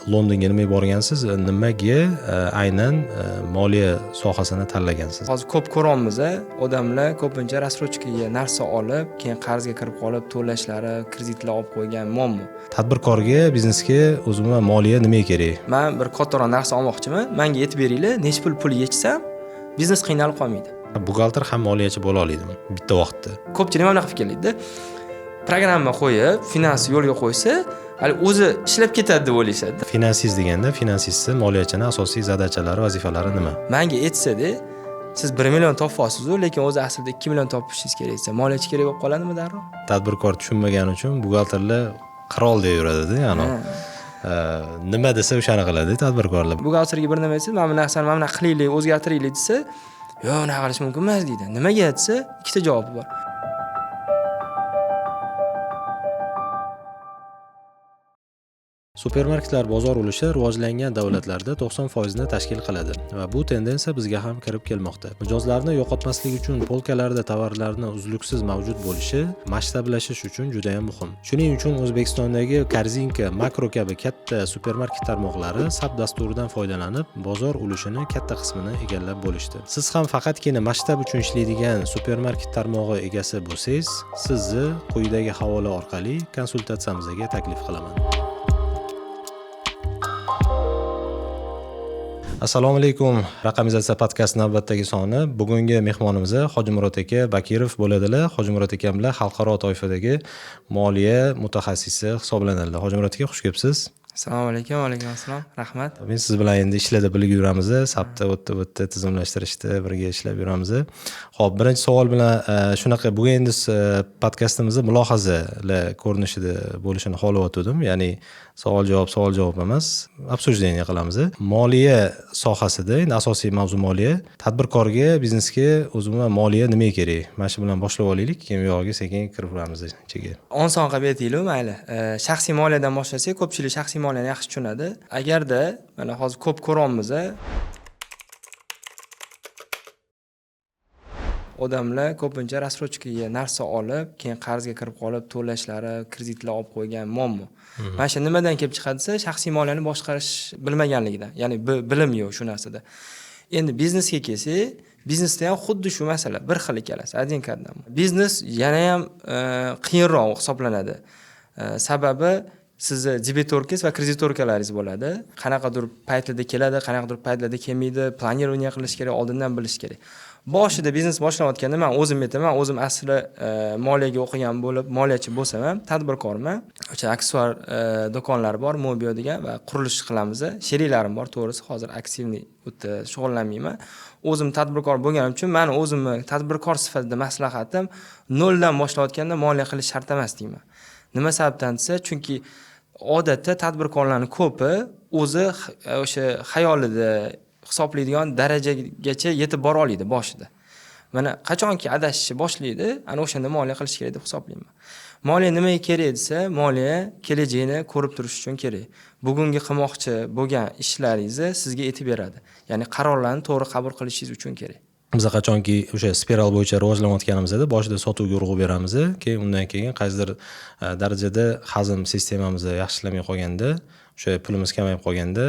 Londonga nimaga borgansiz? Nimaga aynan moliya sohasini tanlagansiz? Hozir ko'p ko'ryapmiz, odamlar ko'pincha рассрочка ga narsa olib, keyin qarzga kirib qolib, to'lashlari, kreditlar olib qo'ygan muammo. Tadbirkorga, biznesga o'zi umuman moliya nimaga kerak? Man bir kattaroq narsa olmoqchiman, manga yetib beringlar, necha pul yechsam, biznes qiynalib qolmaydi. Buxgalter ham moliyachi bo'la oladimi bitta vaqtda? Ko'pchilik mana bunaqa fikrlaydi. Programma qo'yib, finans yo'lga qo'ysa, hali o'zi ishlab ketadi deb o'ylashadi. Finansist deganda finansistni, moliyachini asosiy zadachalari, vazifalari nima? Menga aytsa-da, siz 1 million topasiz-u, lekin o'zi aslida 2 million topishingiz kerak desa, moliyachi kerak bo'lib qoladimi darrov? Tadbirkor tushunmagani uchun buxgalterlar qirol deb yuradida, ya'ni nima desa o'shani qiladi tadbirkorlar. Buxgalterga bir nima aytsa, mana bu narsani mana bunaqa qilaylik, o'zgartiraylik desa, yo'q, unaqa qilish mumkin emas deydi. Nimaga desa, ikkita javobi bor. Supermarketlar bozor ulushi rivojlangan davlatlarda 90% ni tashkil qiladi va bu tendensiya bizga ham kirib kelmoqda. Mijozlarni yo'qotmaslik uchun polkalarda tovarlarni uzluksiz mavjud bo'lishi masshtablashish uchun juda ham muhim. Shuning uchun O'zbekistondagi Korzinka, Makro kabi katta supermarket tarmoqlari SAP dasturidan foydalanib, bozor ulushini katta qismini egallab bo'lishdi. Siz ham faqatgina masshtab uchun ishlaydigan supermarket tarmog'i egasi bo'lsangiz, sizni quyidagi havola orqali konsultatsiyamizga taklif qilaman. Assalomu alaykum. Raqamizatsiya podkast navbatdagi soni. Bugungi mehmonimiz Hojimurod aka Bakirov bo'ladilar. Hojimurod aka bilan xalqaro toifadagi moliya mutaxassisi hisoblanadilar. Hojimurod aka, xush kelibsiz. Assalomu alaykum, alaykum assalom. Rahmat. Men siz bilan endi ishlarda birga yuramiz, SAPda o'tda tizimlashtirishda birga ishlab yuramiz. Xo'p, birinchi savol bilan shunaqa bugun endi podkastimizda mulohazalar ko'rinishida bo'lishini xohlayotgandim. Ya'ni savol javob, savol javob emas, обсуждение qilamiz. Moliya sohasida endi asosiy mavzu moliya. Tadbirkorga, biznesga o'zi umuman moliya nimaga kerak? Mana shu bilan boshlab olaylik, keyin u yog'iga sekin kirib boramiz ichiga. Oson qilib aytaylik, mayli. Shaxsiy moliyadan boshlasak, ko'pchilik shaxsiy moliyani yaxshi tushunadi. Agarda mana hozir ko'p ko'ryapmiz, odamlar ko'pincha рассрочка ga narsa olib, keyin qarzga kirib qolib, to'lashlari, kreditlar olib qo'ygan muammo. Mana shu nimadan kelib chiqadi desa, shaxsiy moliyani boshqarish bilmaganligidan, ya'ni bilim yo'q shu narsada. Endi biznesga kelsak, biznesda ham xuddi shu masala, bir xil ikkalasi, один к одному. Biznes yana ham qiyinroq hisoblanadi. Sababi sizni debitorkangiz va kreditorkalaringiz bo'ladi. Qanaqadir paytlarda keladi, qanaqadir paytlarda kelmaydi, planирование qilish kerak, oldindan bilish kerak. Boshida biznes boshlayotganda men o'zim aytaman, o'zim asli moliyaga o'qigan bo'lib, moliyachi bo'lsam ham tadbirkorman. O'sha aksessuar do'konlar bor, Mobio degan va qurilish qilamiz. Sheriklarim bor, to'g'risi hozir aktivniy u yerda shug'ullanmayman. O'zim tadbirkor bo'lganim uchun meni o'zimni tadbirkor sifatida maslahatim noldan boshlayotganda moliya qilish shart emas deyman. Nima sababdan desa, chunki odatda tadbirkorlarning ko'pi o'zi o'sha xayolida hisoblaydigan darajagacha yetib bora oladi boshida. Mana qachonki adashishni boshlaydi, ana o'shanda moliya qilish kerak deb hisoblayman. Moliya nimaga kerak desa, moliya kelajakni ko'rib turish uchun kerak. Bugungi qilmoqchi bo'lgan ishlaringizni sizga aytib beradi. Ya'ni qarorlarni to'g'ri qabul qilishingiz uchun kerak. Biz qachonki o'sha spiral bo'yicha rivojlanayotganimizda boshida sotuvga urg'u beramiz, keyin undan keyin qaysidir darajada hazm sistemamiz yaxshi ishlamay qolganda, o'sha pulimiz kamayib qolganda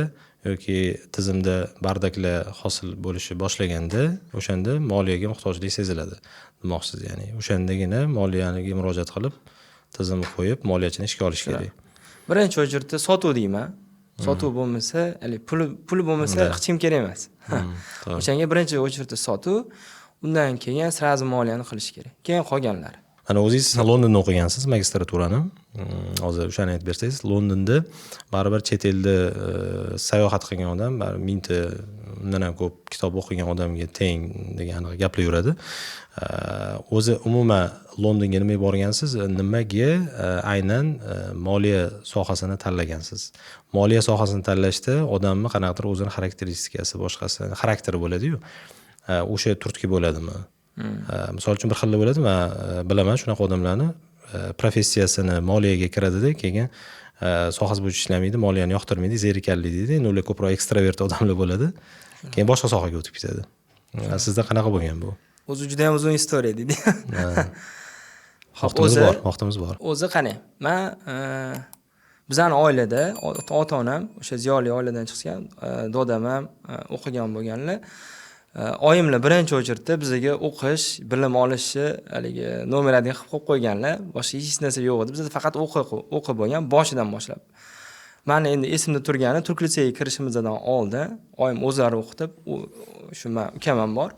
yoki tizimda bardaklar hosil bo'lishi boshlaganda, o'shanda moliyaga muhtojlik seziladi demoqchisiz. Ya'ni o'shandagina moliyaga murojaat qilib, tizimni qo'yib, moliyachini ishga olish kerak. Birinchi o'rinda sotuv deyman. Sotuv bo'lmasa, hali puli bo'lmasa hech kim kerak emas. O'shanga birinchi o'rinda sotuv, undan keyin sразу moliyani qilish kerak. Keyin qolganlar. Mana o'zingiz Londonda o'qigansiz magistraturani. Hozir o'shani aytib bersangiz, Londonda baribir chet elda sayohat qilgan odam, baribir mingta undan ham ko'p kitob o'qigan odamga teng degan gaplar yuradi. O'zi umuman Londonga nimaga borgansiz? Nimaga aynan moliya sohasini tanlagansiz? Moliya sohasini tanlashda odamni qanaqadir o'zini xarakteristikasi, boshqasi, xarakteri bo'ladi-yu. O'sha turtki bo'ladimi? Misol uchun bir xilda bo'ladi, men bilaman shunaqa odamlarni professiyasini moliyaga kiradida, keyin sohasi bo'yicha ishlamaydi, moliyani yoqtirmaydi, zerikarli deydi. Endi ular ko'proq ekstravert odamlar bo'ladi. Keyin boshqa sohaga o'tib ketadi. Sizda qanaqa bo'lgan bu? O'zi juda ham uzun istoriya deydi. Vaqtimiz bor, vaqtimiz bor. O'zi qani? Men Bizani oilada ota onam o'sha ziyoli oiladan chiqishgan, dodam ham o'qigan bo'lganlar. Oyimlar birinchi очередь da bizga o'qish, bilim olishni haligi номер один qilib qo'yib qo'yganlar. Boshqa hech narsa yo'q edi. Bizda faqat o'qi, o'qi bo'lgan boshidan boshlab. Mani endi esimda turgani, Turk litseyga kirishimizdan oldin oyim o'zlari o'qitib, shu man ukam ham bor,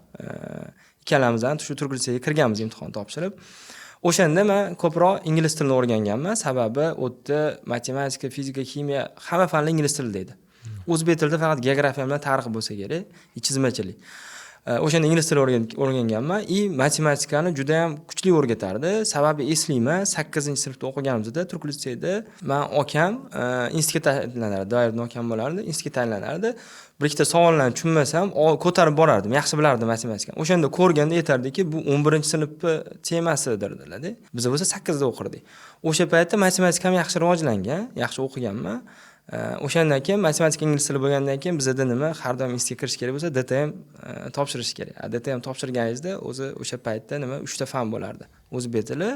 ikkalamiz ham shu Turk litseyga kirganmiz imtihon topshirib. O'shanda man ko'proq ingliz tilini o'rganganman, sababi u yerda matematika, fizika, ximiya, hamma fanlar ingliz tilida edi. O'zbek tilida faqat geografiya bilan tarix bo'lsa kerak, chizmachilik. O'shanda ingliz tili o'rganganman и matematikani juda yam kuchli o'rgatardi. Sababi eslayman, sakkizinchi sinfda o'qiganimizda Turk litseyda man akam institutga tayinlanardi, двоюродный akam bo'lardi, institutga tayinlanardi. Bir ikkita savollarni tushunmasam, ko'tarib borardim, yaxshi bilardim matematikani. O'shanda ko'rganda aytardiki, bu 11-sinfni temasidir dedilarda. Biz bo'lsa sakkizda o'qirdik. O'sha paytda matematikam yaxshi rivojlangan, yaxshi o'qiganman. O'shandan keyin matematika, ingliz tili bo'lgandan keyin bizada nima, har doim institutga kirish kerak bo'lsa, DTM topshirish kerak. DTM topshirganingizda o'zi o'sha paytda nima, uchta fan bo'lardi: o'zbek tili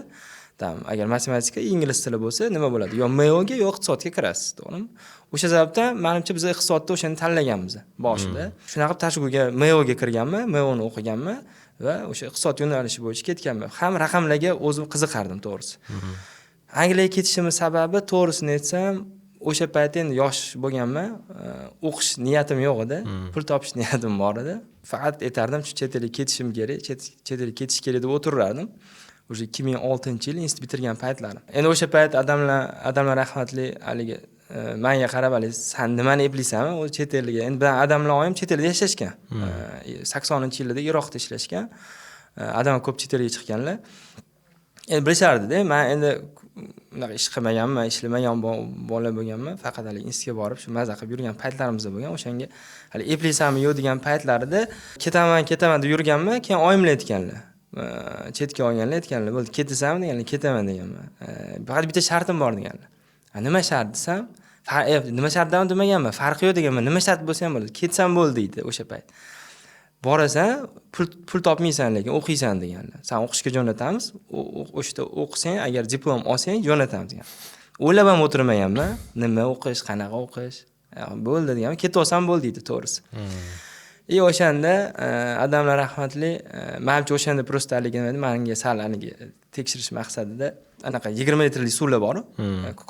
там, agar matematika, ingliz tili bo'lsa, nima bo'ladi, yo МЭОga, yo iqtisodga kirasiz, to'g'rimi? O'sha sababdan manimcha biz iqtisodni o'shanda tanlaganmiz boshida. Shunaqa qilib TashGUga, МЭОga kirganman, МЭОni o'qiganman va o'sha iqtisod yo'nalishi bo'yicha ketganman. Ham raqamlarga o'zim qiziqardim, to'g'risi. Angliyaga ketishimni sababi, to'g'risini aytsam, o'sha payt endi yosh bo'lganman, o'qish niyatim yo'q edi, pul topish niyatim bor edi. Faqat aytardim, shu chet elga ketishim kerak, chet elga ketish kerak deb o'tirardim. Уже 2006-yil institut bitirgan paytlarim. Endi o'sha payt adamlar rahmatli haligi manga qarab, haligi, san nimani eplaysanmi o'zi chet elga? Endi bilan adamlar, oyim chet elda yashashgan, 80-yillarda Iroqda ishlashgan. Adam ko'p chet elga chiqqanlar, endi bilishardida. Man endi unaqa ish qilmaganman, ishlamagan bola bo'lganman. Faqat haligi institutga borib, shu maza qilib yurgan paytlarimiz bo'lgan. O'shanga hali eplaysanmi, yo'q degan paytlarida ketaman, ketaman deb yurganman. Keyin oyimlar aytganlar, chetga olganlar, aytganlar, bo'ldi, ketasanmi deganlar. Ketaman deganman, faqat bitta shartim bor deganlar. Nima shart desam, nima shart demaganman, farqi yo'q deganman, nima shart bo'lsa ham bo'ladi, ketsam bo'ldi deydi. O'sha payt borasan, pul topmaysan, lekin o'qiysan deganlar. San o'qishga jo'natamiz, o'sha yerda o'qisang, agar diplom olsang, jo'natamiz degan. O'ylab ham o'tirmaganman nima o'qish, qanaqa o'qish, bo'ldi deganman, ketib olsam bo'ldi deydi, to'g'risi. И o'shanda adamlar rahmatli, manimcha o'shanda просто haligi nima, manga sal haligi tekshirish maqsadida anaqa 20 litrli suvlar boru,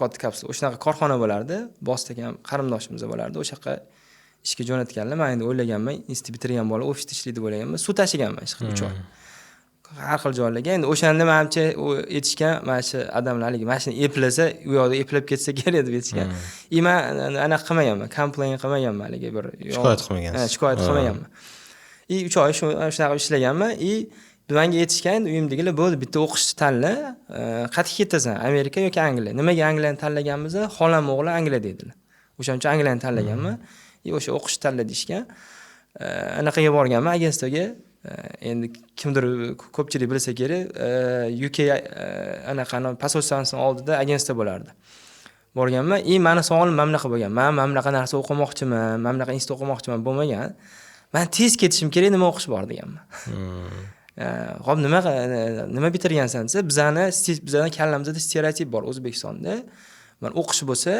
katta kapsula, o'shanaqa korxona bo'lardi, Bost akam qarindoshimiz bo'lardi, o'sha yoqqa ishga jo'natganlar. Man endi o'ylaganman, institut bitirgan bola ofisda ishlaydi deb o'ylaganman. Suv tashiganman ishqilib 3 oy har xil joylarga. Endi o'shanda manimcha u aytishgan, mana shu odamlar haligi mana shuni eplasa, u yoqda eplab ketsa kerak deb aytishgan. И man anaqa qilmaganman, complain qilmaganman, haligi bir Shikoyat qilmagansiz. Ha, shikoyat qilmaganman. И 3 oy shu shunaqa ishlaganman. И manga aytishgan endi uyimdagilar, bo'ldi, bitta o'qishni tanla, qayerga ketasan, Amerika yoki Angliya? Nimaga Angliyani tanlaganmiz? Xolam o'g'li Angliyada edilar, o'shaning uchun Angliyani tanlaganman. И o'sha o'qishni tanla deyishgan. Anaqaga borganman, агентство ga. Endi kimdir, ko'pchilik bilsa kerak, UK anaqani посольство sini oldida агентство bo'lardi, borganman. И mani savolim mana bunaqa bo'lgan: man mana bunaqa narsa o'qimoqchiman, mana bunaqa institut o'qimoqchiman bo'lmagan, man tez ketishim kerak, nima o'qish bor deganman. Ho'p, nima bitirgansan desa, bizani kallamizda stereotip bor O'zbekistonda, mana o'qish bo'lsa,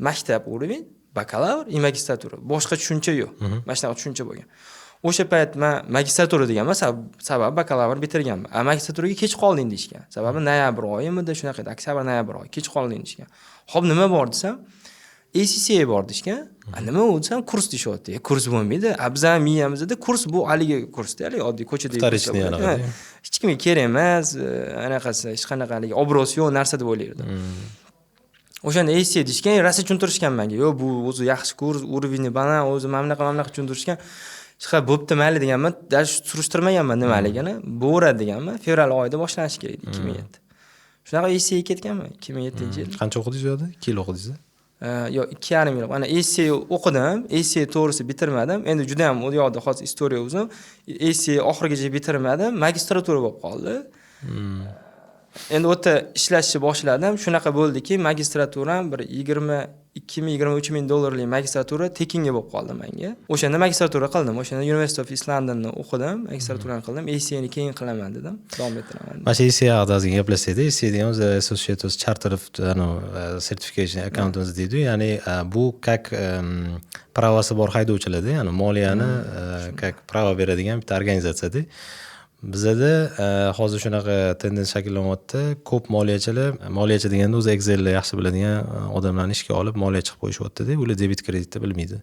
maktab уровень, bakalavr и magistratura, boshqa tushuncha yo'q. Mana shunaqa tushuncha bo'lgan o'sha payt. Man magistratura deganman, sababi bakalavr bitirganman. A magistraturaga kech qolding deyishgan, sababi noyabr oyimidi, shunaqa edi, oktyabr, noyabr oyi, kech qolding deyishgan. Ho'p, nima bor desam, ACCA bor deyishgan. A nima u desam, kurs deyishyapti. Kurs bo'lmaydi. A bizani miyamizda kurs bu haligi kursda, haligi oddiy ko'chadagi Вторичный. kurslar bo'ladi. Anaqa. Ha, hech kimga kerak emas, anaqasi, hech qanaqa haligi obro'si yo'q narsa deb o'ylardim. O'shanda ACCA deyishgan, rosa tushuntirishgan menga. Yo'q, bu o'zi yaxshi kurs, уровень baland, o'zi mana bunaqa, mana bunaqa tushuntirishgan. Chiqa, bo'pti, mayli deganman, даже surishtirmaganman nimaligini. Bo'veradi deganman. Fevral oyida boshlanishi kerak edi, 2007. Shunaqa ACCAga ketganman 2007-yil. Qancha o'qidingiz u yerda? 2 yil o'qidingiz? Yo'q, 2,5 yil. Mana ACCA o'qidim, ACCA to'g'risi bitirmadim. Endi juda ham u yoqda hozir история uzun. ACCA oxirigacha bitirmadim, magistratura bo'lib qoldi. Endi u yerda ishlashni boshladim. Shunaqa bo'ldiki, magistraturam bir 22 ming, 23 ming dollarlik magistratura tekinga bo'lib qoldi manga. O'shanda magistratura qildim. O'shanda University of East Londonni o'qidim, magistraturani qildim. ACAni keyin qilaman dedim, davom ettiraman. Mana shu ACA haqida ozgina gaplashsak. ACA degan o'zi Associate Charter of Certification Accountants deydi, ya'ni bu как права si bor haydovchilarda, ya'ni moliyani как право beradigan bitta organizatsiyada. Bizada hozir shunaqa tendensiya shakllanyapti: ko'p moliyachilar, moliyachi deganda o'zi Excelni yaxshi biladigan odamlarni ishga olib, moliyachi qilib qo'yishyaptida. Ular debit, kreditni bilmaydi.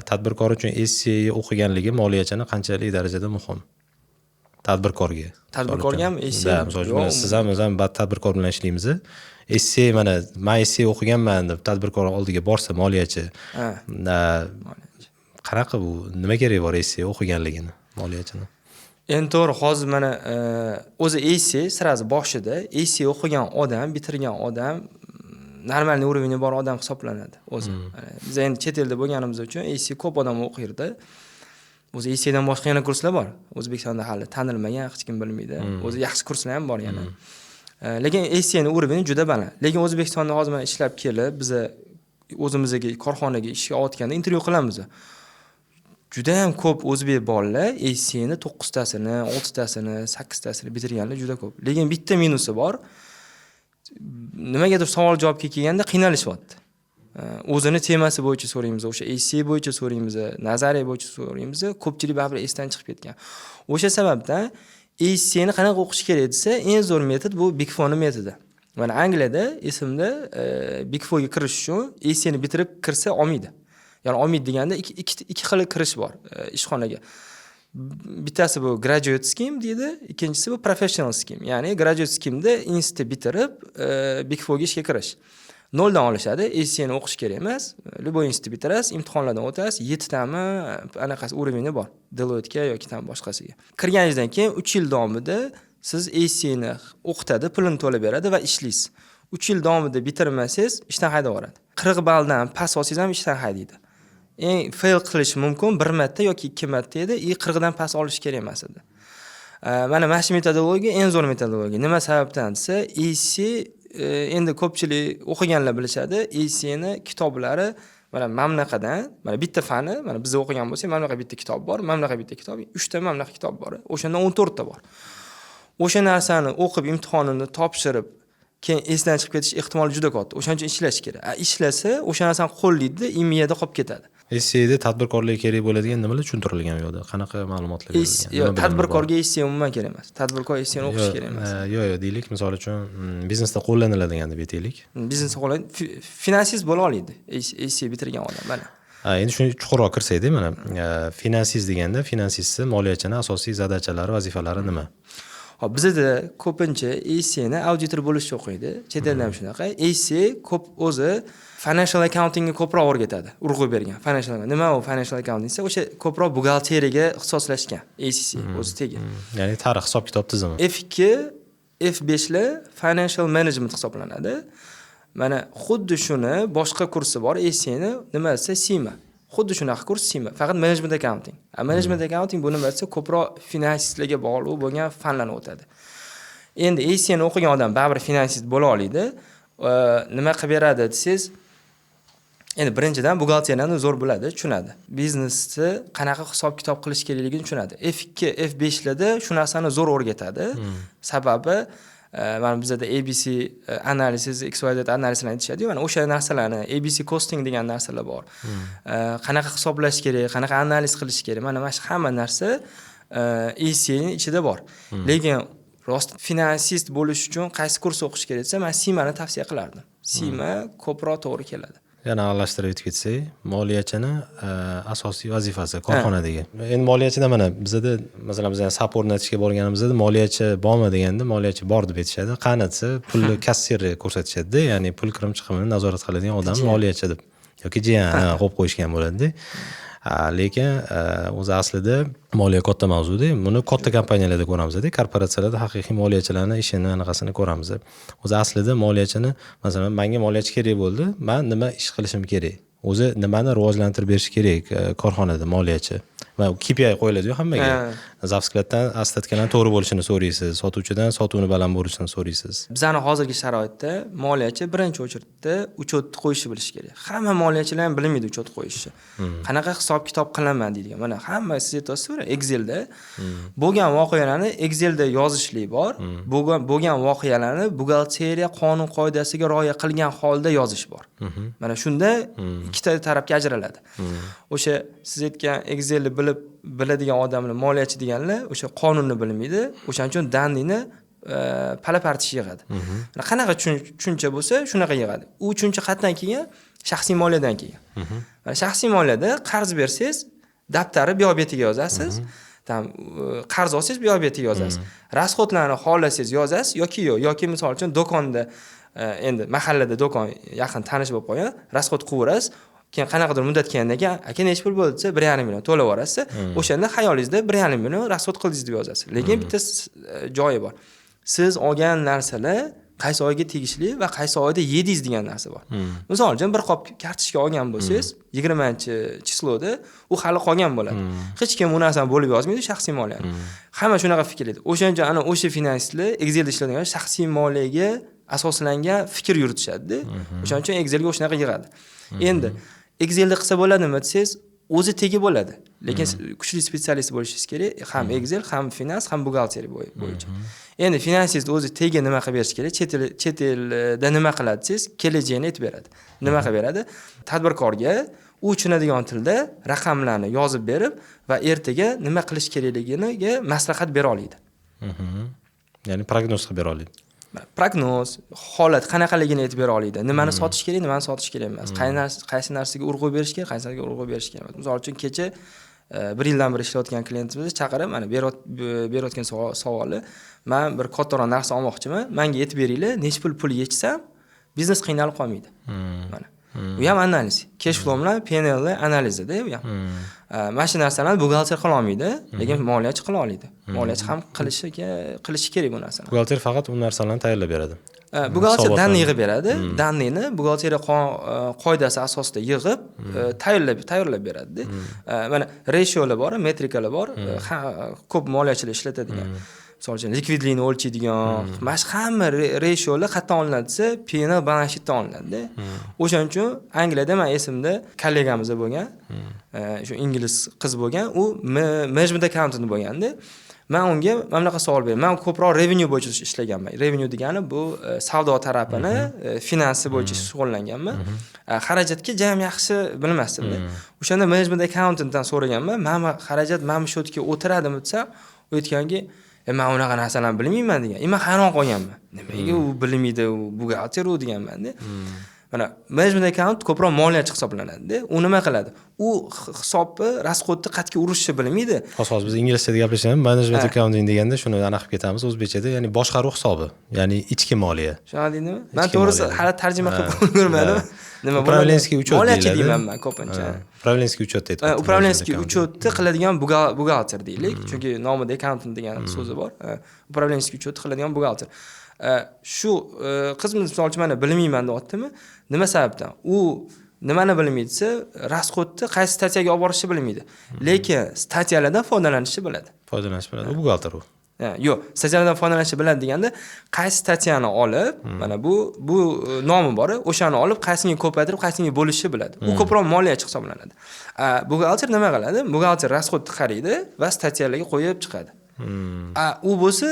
Tadbirkor uchun ACA o'qiganligi moliyachini qanchalik darajada muhim tadbirkorga? Tadbirkorga ham ACA? Да, misol uchun, siz ham, biz ham tadbirkor bilan ishlaymiz. ACA, mana man ACA o'qiganman deb tadbirkor oldiga borsa moliyachi, qanaqa, bu nima keragi bor ACA o'qiganligini moliyachini? Endi to'g'ri, hozir mana o'zi ACA сразу boshida ACA o'qigan odam, bitirgan odam нормальный уровень bor odam hisoblanadi o'zi. Biz endi chet elda bo'lganimiz uchun ACA ko'p odam o'qirdi. O'zi ACAdan boshqa yana kurslar bor. O'zbekistonda hali tanilmagan, hech kim bilmaydi. O'zi yaxshi kurslar ham bor yana. Lekin ACAni уровень juda baland. Lekin O'zbekistonda hozir mana ishlab kelib, biza o'zimizga korxonaga ishga olayotganda intervyu qilamiz. Judayam ko'p o'zbek bolalar ACAni to'qqiztasini, oltitasini, sakkiztasini bitirganlar juda ko'p. Lekin bitta minusi bor. Nimagadir savol javobga kelganda qiynalishyapti. O'zini temasi bo'yicha so'raymiz, o'sha ACA bo'yicha so'raymiz, nazariya bo'yicha so'raymiz, ko'pchilik baribir esdan chiqib ketgan. O'sha sababdan ACAni qanaqa o'qish kerak desa, eng zo'r metod bu Big Fourni metodi. Mana Angliyada esimda, Big Fourga kirish uchun ACAni bitirib kirsa olmaydi. Ya'ni olmaydi deganda ikki xil kirish bor ishxonaga. Bittasi bu graduate scheme deydi, ikkinchisi bu professional scheme. Ya'ni graduate scheme'da institutni bitirib Big Fourga ishga kirish. Noldan olishadi, ACAni o'qish kerak emas. Любой institutni bitirasiz, imtihonlardan o'tasiz, yettitami anaqasi уровень bor. Deloitte'ga yoki там boshqasiga. Kirganingizdan keyin 3 yil davomida siz ACAni o'qitadi, pulini to'lab beradi va ishlaysiz. 3 yil davomida bitirmasangiz, ishdan haydab yuboradi. 40 balldan past olsangiz ham ishdan haydaydi. Eng fail qilish mumkin bir marta yoki ikki marta edi, и 40 dan past olish kerak emas edi. Mana shu metodologiya eng zo'r metodologiya. Nima sababdan desa, ACA endi ko'pchilik o'qiganlar bilishadi, ACAni kitoblari mana bunaqadan, mana bitta fani, mana biz o'qigan bo'lsak, mana bunaqa bitta kitob bor, mana bunaqa bitta kitob, uchta mana bunaqa kitob bor. O'shandan 14 ta bor. O'sha narsani o'qib, imtihonini topshirib, keyin esdan chiqib ketish ehtimoli juda katta. O'shaning uchun ishlash kerak. A ishlasa, o'sha narsani qo'llaydi, miyada qolib ketadi. ACAda tadbirkorlarga kerak bo'ladigan nimalar tushuntirilgan u yoqda? Qanaqa ma'lumotlar berilgan? Yo'q, tadbirkorga ACA umuman kerak emas. Tadbirkor ACAni o'qish kerak emas. Yo'q, deylik, misol uchun, biznesda qo'llaniladigan deb aytaylik. Biznesda qo'llan finansist bo'la oladi ACA bitirgan odam, mana. Endi shuni chuqurroq kirsakda, mana finansist deganda, finansistni, moliyachini asosiy задача lari, vazifalari nima? Hop, bizada ko'pincha ACAni auditor bo'lishni o'qiydi. Chet elda ham shunaqa. ACA ko'p o'zi financial accountingga ko'proq o'rgatadi, urg'u bergan. Financial nima u financial accounting desa, o'sha ko'proq buxgalteriyaga ixtisoslashgan ACCA o'zi tegi. Ya'ni tarix, hisob kitob tizimi. F2, F5lar financial management hisoblanadi. Mana xuddi shuni boshqa kursi bor ACAni, nima desa, CIMA. Xuddi shunaqa kurs CIMA, faqat management accounting. A management accounting bu nima desa, ko'proq finansistlarga bog'liq bo'lgan fanlarni o'tadi. Endi ACAni o'qigan odam baribir finansist bo'la oladi. Nima qilib beradi desangiz, endi birinchidan buxgalteriyani zo'r biladi, tushunadi. Biznesni qanaqa hisob kitob qilish kerakligini tushunadi. F2, F5larda shu narsani zo'r o'rgatadi. Sababi mana bizada ABC analiz, XYZ analizini aytishadi-yu, mana o'sha narsalarni, ABC costing degan narsalar bor. Qanaqa hisoblash kerak, qanaqa analiz qilish kerak, mana shu hamma narsa ACAning ichida bor. Lekin rost finansist bo'lish uchun qaysi kurs o'qish kerak desa, men CIMAni tavsiya qilardim. CIMA ko'proq to'g'ri keladi. Yana aralashtirib o'tib ketsak, moliyachini asosiy vazifasi korxonadagi. Endi moliyachida mana bizada, masalan, biz SAP o'rnatishga borganimizda moliyachi bormi deganda, moliyachi bor deb aytishadi. Qani desa, pulni kassirni ko'rsatishadida, ya'ni pul kirim chiqimini nazorat qiladigan odam moliyachi deb yoki jiyan qo'yib qo'yishgan bo'ladida. Lekin o'zi aslida moliya katta mavzuda. Buni katta kompaniyalarda ko'ramizda, korporatsiyalarda haqiqiy moliyachilarni ishini, anaqasini ko'ramiz. O'zi aslida moliyachini, masalan, menga moliyachi kerak bo'ldi, man nima ish qilishim kerak? O'zi nimani rivojlantirib berish kerak korxonada moliyachi? Va KPI qo'yiladiyu hammaga. Ha. Завсклад dan остатка larni to'g'ri bo'lishini so'raysiz, sotuvchidan sotuvni baland bo'lishini so'raysiz. Bizani hozirgi sharoitda moliyachi birinchi очередь da учет ni qo'yishni bilishi kerak. Hamma moliyachilar ham bilmaydi учет qo'yishni. Qanaqa hisob kitob qilaman deydigan. Mana hamma, siz aytyapsiz, Excelda bo'lgan voqealarni Excelda yozishlik bor. Bo'lgan voqealarni buxgalteriya qonun qoidasiga rioya qilgan holda yozish bor. Mana shunda ikkita tarafga ajraladi. O'sha siz aytgan Excelni bilib biladigan odamlar, moliyachi deganlar o'sha qonunni bilmaydi. O'shaning uchun данный ni pala partish yig'adi. Mana qanaqa tushuncha bo'lsa, shunaqa yig'adi. U tushuncha qayerdan kelgan? Shaxsiy moliyadan kelgan. Mana shaxsiy moliyada qarz bersangiz, daftari bu yoq betiga yozasiz. Там qarz olsangiz, bu yoq betiga yozasiz. Расход larni xohlasangiz yozasiz yoki yo'q. Yoki misol uchun do'konda, endi mahallada do'kon yaqin tanish bo'lib qolgan, расход qilaverasiz. Keyin qanaqadir muddat kelgandan keyin, "Aka, nechi pul bo'ldi?" desa, 1,5 million to'lab yuborasiz. O'shanda xayolingizda 1,5 million расход qildingiz deb yozasiz. Lekin bitta joyi bor. Siz olgan narsalar qaysi oyga tegishli va qaysi oyda yedingiz degan narsa bor. Misol uchun, bir qop kartoshka olgan bo'lsangiz, 20-число da u hali qolgan bo'ladi. Hech kim u narsani bo'lib yozmaydi shaxsiy moliyani. Hamma shunaqa fikrlaydi. O'shaning uchun ana o'sha finansistlar, Excelda ishlaydigan, shaxsiy moliyaga asoslangan fikr yuritishadi. O'shaning uchun Excelga o'shanaqa yig'adi. Endi Excelda qilsa bo'ladimi desangiz, o'zi tegi bo'ladi. Lekin kuchli специалист bo'lishingiz kerak, ham Excel, ham finans, ham buxgalteriya bo'yicha. Endi finansist o'zi tegi nima qilib berishi kerak? Chet elda nima qiladi desangiz, kelajagini aytib beradi. Nima qilib beradi? Tadbirkorga u tushunadigan tilda raqamlarni yozib berib va ertaga nima qilish kerakligiga maslahat bera oladi. Ya'ni prognoz qilib bera oladi. Prognoz, holat qanaqaligini aytib bera oladi. Nimani sotish kerak, nimani sotish kerak emas. Qaysi narsaga urg'u berish kerak, qaysi narsaga urg'u berish kerak emas. Misol uchun, kecha bir yildan beri ishlayotgan klientimizni chaqirib, mana berayotgan savoli: "Man bir kattaroq narsa olmoqchiman, manga aytib beringlar, necha pul pul yechsam biznes qiynalib qolmaydi." Mana bu ham analiz, cash flow bilan P&L analizida bu ham. Mana shu narsalarni buxgalter qila olmaydi, lekin moliyachi qila oladi. Moliyachi ham qilishi kerak bu narsani. Buxgalter faqat u narsalarni tayyorlab beradi. Buxgalter Hisobotlarni. Данный yig'ib beradi. Данный ni buxgalteriya qoidasi asosida yig'ib, tayyorlab beradida. Mana ratio lar bor, metrikalar bor, ko'p moliyachilar ishlatadigan. Misol uchun, likvidlikni o'lchaydigan, mana shu hamma ratio lar qayerdan olinadi desa, P&L, balance sheetdan olinadida. O'shaning uchun Angliyada, man esimda, kollegamiz bo'lgan, shu ingliz qiz bo'lgan, u management accountant bo'lganda, man unga mana bunaqa savol berdim. Man ko'proq revenue bo'yicha ishlaganman. Revenue degani bu savdo tarafini, finansi bo'yicha shug'ullanganman. Xarajatga jam yaxshi bilmasdim. O'shanda management accountantdan so'raganman, mana bu xarajat mana bu счет ga o'tiradimi desam, u aytganki, "Man unaqa narsalarni bilmayman", degan. Man hayron qolganman. Nimaga u bilmaydi, u buxgalter u deganman-da. Mana management account ko'proq moliyachi hisoblanadi. U nima qiladi? U hisobni, расход ni qayerga urishni bilmaydi. Hozir biz inglizchada gaplashamiz. Management accounting deganda shuni anaqa qilib ketamiz o'zbekchada, ya'ni boshqaruv hisobi, ya'ni ichki moliya. Shunaqa deydimi? Man Ichki to'g'risi moliya. hali tarjima qilib ko'rmadim. Nima bo'ladi? Управленский учет Moliyachi deyiladi. deyman man ko'pincha. Управленский учет deydi. Управленский учет ni qiladigan buxgalter deylik, chunki nomida accountant degan so'zi bor. Управленский учет qiladigan buxgalter. Shu qiz misol uchun mana bilmayman deyaptimi? Nima sababdan? U nimani bilmaydi desa, расход ni qaysi статья ga olib borishni bilmaydi. Lekin статья lardan foydalanishni biladi. Foydalanish biladi. U buxgalter u. Ha, yo'q, статья lardan foydalanishni biladi deganda, qaysi статья ni olib, mana bu nomi bor, o'shani olib, qaysiga ko'paytirib, qaysiga bo'lishni biladi. U ko'proq moliyachi hisoblanadi. Buxgalter nima qiladi? Buxgalter расход ni qaraydi va статья larga qo'yib chiqadi. U bo'lsa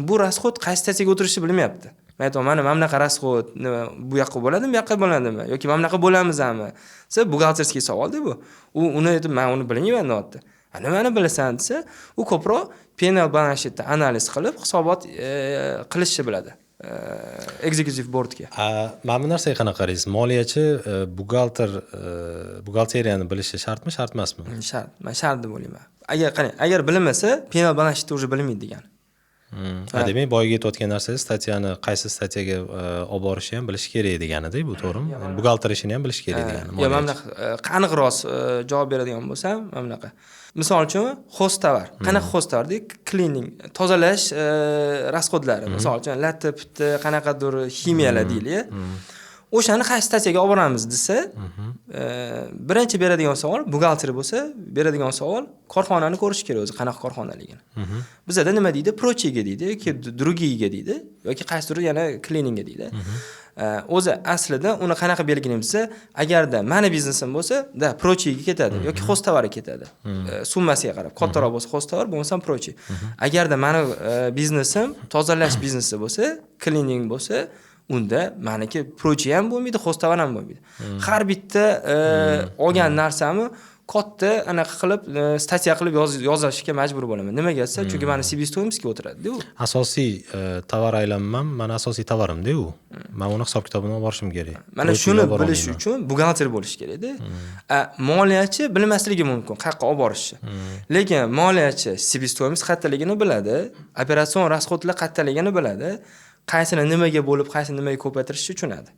bu расход qaysi статья ga o'tirishni bilmayapti. Man aytaman, mana bunaqa расход nima, bu yoqqa bo'ladimi, bu yoqqa bo'ladimi yoki mana bunaqa bo'lamizmi desa, бухгалтерский savolda bu. U uni aytib, "Man uni bilmayman", deyapti. "A nimani bilasan?" desa, u ko'proq P&L, balance sheetni analiz qilib, hisobot qilishni biladi. Executive boardga. Mana bu narsaga qanaqa qaraysiz? Moliyachi buxgalter, buxgalteriyani bilishi shartmi, shart emasmi? Shart. Man shart deb o'ylayman. Agar qarang, agar bilinmasa, P&L, balance sheetni уже bilmaydi degani. Demak, boyagi aytayotgan narsangiz, статья ni qaysi статья ga olib borishni ham bilish kerak deganida bu, to'g'rimi? Buxgalter ishini ham bilish kerak degani. Yo'q, mana bunaqa aniqroq javob beradigan bo'lsam, mana bunaqa. Misol uchun, хозтовар. Qanaqa хозтовар deylik? Cleaning, tozalash расход lari. Misol uchun, latta, pitta, qanaqadir ximiyalar deylik. O'shani qaysi статья ga olib boramiz desa, Birinchi beradigan savol, buxgalter bo'lsa, beradigan savol, korxonani ko'rish kerak o'zi qanaqa korxonaligini. Bizada nima deydi? Прочий ga deydi yoki другие ga deydi yoki qaysidir yana kliningga deydi. O'zi aslida uni qanaqa belgilaymiz desa, agarda mani biznesim bo'lsa, да, прочий ga ketadi yoki хозтовар ga ketadi. Summasiga qarab, kattaroq bo'lsa хозтовар, bo'lmasam прочий. Agarda mani biznesim tozalash biznesi bo'lsa, klining bo'lsa, unda maniki прочий ham bo'lmaydi, хозтовар ham bo'lmaydi. Har bitta olgan narsamni katta anaqa qilib, статья qilib yozishga majbur bo'laman. Nimaga desa, chunki mani себестоимость ga o'tiradi-da u. Asosiy tovar aylanmam, mani asosiy tovarim-da u. Man uni hisob kitobini olib borishim kerak. Mana Прочий ga shuni olib bora bilish olmayman. uchun buxgalter bo'lish kerakda. A, moliyachi bilmasligi mumkin qayerqa olib borishni. Lekin moliyachi себестоимость qayerdaligini biladi, operatsion расход lar qayerdaligini biladi, qaysini nimaga bo'lib, qaysini nimaga ko'paytirishni tushunadi.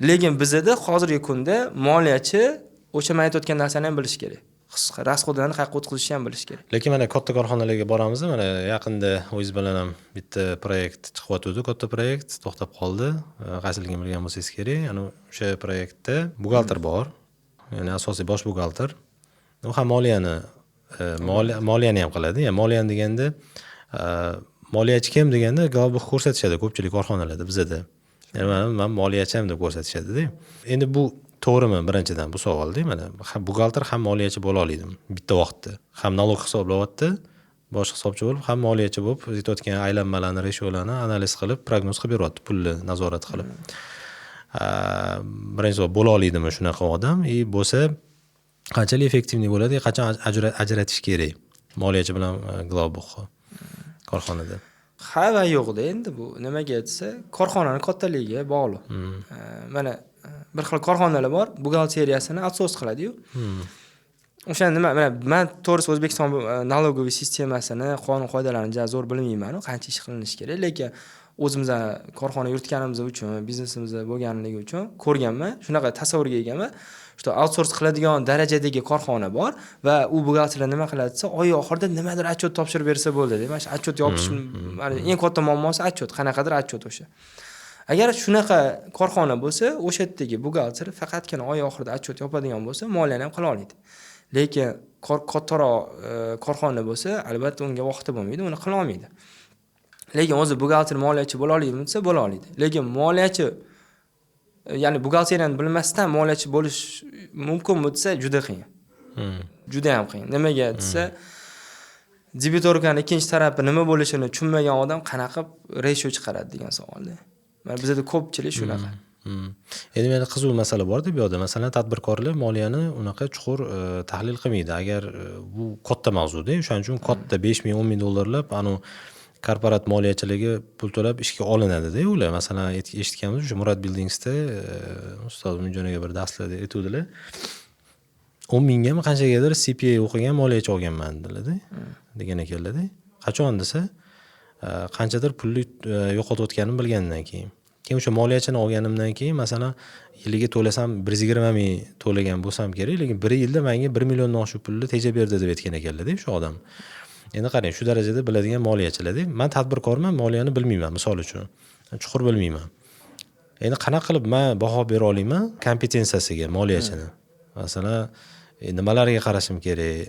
Lekin bizada hozirgi kunda moliyachi o'sha man aytayotgan narsani ham bilishi kerak. Расход larni qayerqa o'tkazishni ham bilish kerak. Lekin mana katta korxonalarga boramiz, mana yaqinda o'zingiz bilan ham bitta proyekt chiqyotgandi, katta proyekt to'xtab qoldi. Qaysiligini bilgan bo'lsangiz kerak. Ana o'sha proyektda buxgalter bor, ya'ni asosiy bosh buxgalter. U ham moliyani moliyani ham qiladi. Ya'ni moliyani deganda, moliyachi kim deganda главбух ko'rsatishadi ko'pchilik korxonalarda bizada. Ya'ni man moliyachi ham deb ko'rsatishadi-da. Endi bu to'g'rimi, birinchidan bu savolda, mana ham buxgalter, ham moliyachi bo'la oladimi bitta vaqtda? Ham налог hisoblayapti, bosh hisobchi bo'lib, ham moliyachi bo'lib, aytayotgan aylanmalarni, ratio larni analiz qilib, prognoz qilib beryapti, pulni nazorat qilib. Birinchi savol, bo'la oladimi shunaqa odam? И bo'lsa, qanchalik эффективный bo'ladi, qachon ajratish kerak moliyachi bilan главбух ni korxonada? Ha va yo'qda endi bu. Nimaga desa, korxonani kattaligiga bog'liq. Mana bir xil korxonalar bor, buxgalteriyasini outsource qiladi-yu. O'sha nima, mana man to'g'risi O'zbekiston налоговый sistemasini, qonun qoidalarini ja zo'r bilmayman, qancha ish qilinishi kerak, lekin o'zimizni korxona yuritganimiz uchun, biznesimiz bo'lganligi uchun ko'rganman, shunaqa tasavvurga egaman, что outsource qiladigan darajadagi korxona bor va u buxgalterlar nima qiladi desa, oy oxirida nimadir отчет topshirib bersa bo'ldi. Mana shu отчет yopish, mana eng katta muammosi отчет, qanaqadir отчет o'sha. Agar shunaqa korxona bo'lsa, o'sha yerdagi buxgalter faqatgina oy oxirida отчет yopadigan bo'lsa, moliyani ham qila oladi. Lekin kattaroq korxona bo'lsa, albatta unga vaqti bo'lmaydi, uni qila olmaydi. Lekin o'zi buxgalter moliyachi bo'la oladimi desa, bo'la oladi. Lekin moliyachi, ya'ni buxgalteriyani bilmasdan moliyachi bo'lish mumkinmi desa, juda qiyin. Juda ham qiyin. Nimaga desa, дебиторка ni ikkinchi tarafi nima bo'lishini tushunmagan odam qanaqa qilib ratio chiqaradi degan savolda. Mana bizada ko'pchilik shunaqa. Endi menda qiziq masala borda bu yoqda. Masalan, tadbirkorlar moliyani unaqa chuqur tahlil qilmaydi. Agar bu katta mavzuda, o'shaning uchun katta 5 ming, 10 ming dollarlab anu korporat moliyachiligi pul to'lab ishga olinadida ular. Masalan, eshitganmiz, o'sha Murad Buildingsda ustoz Umidjon aka bir darslarda aytuvdilar. 10 mingami qanchagadir CPA o'qigan moliyachi olganman dedilarda. Degan ekanlarda. Qachon desa, qanchadir pulni yo'qotayotganimni bilgandan keyin. Keyin o'sha moliyachini olganimdan keyin, masalan, yiliga to'lasam 120 ming to'lagan bo'lsam kerak, lekin bir yilda menga 1 milliondan oshiq pulni tejab berdi deb aytgan ekanlarda o'sha odam. Endi qarang, shu darajada biladigan moliyachilarda. Man tadbirkorman, moliyani bilmayman, misol uchun. Chuqur bilmayman. Endi qanaqa qilib man baho bera olaman kompetensiyasiga moliyachini? Masalan, nimalarga qarashim kerak?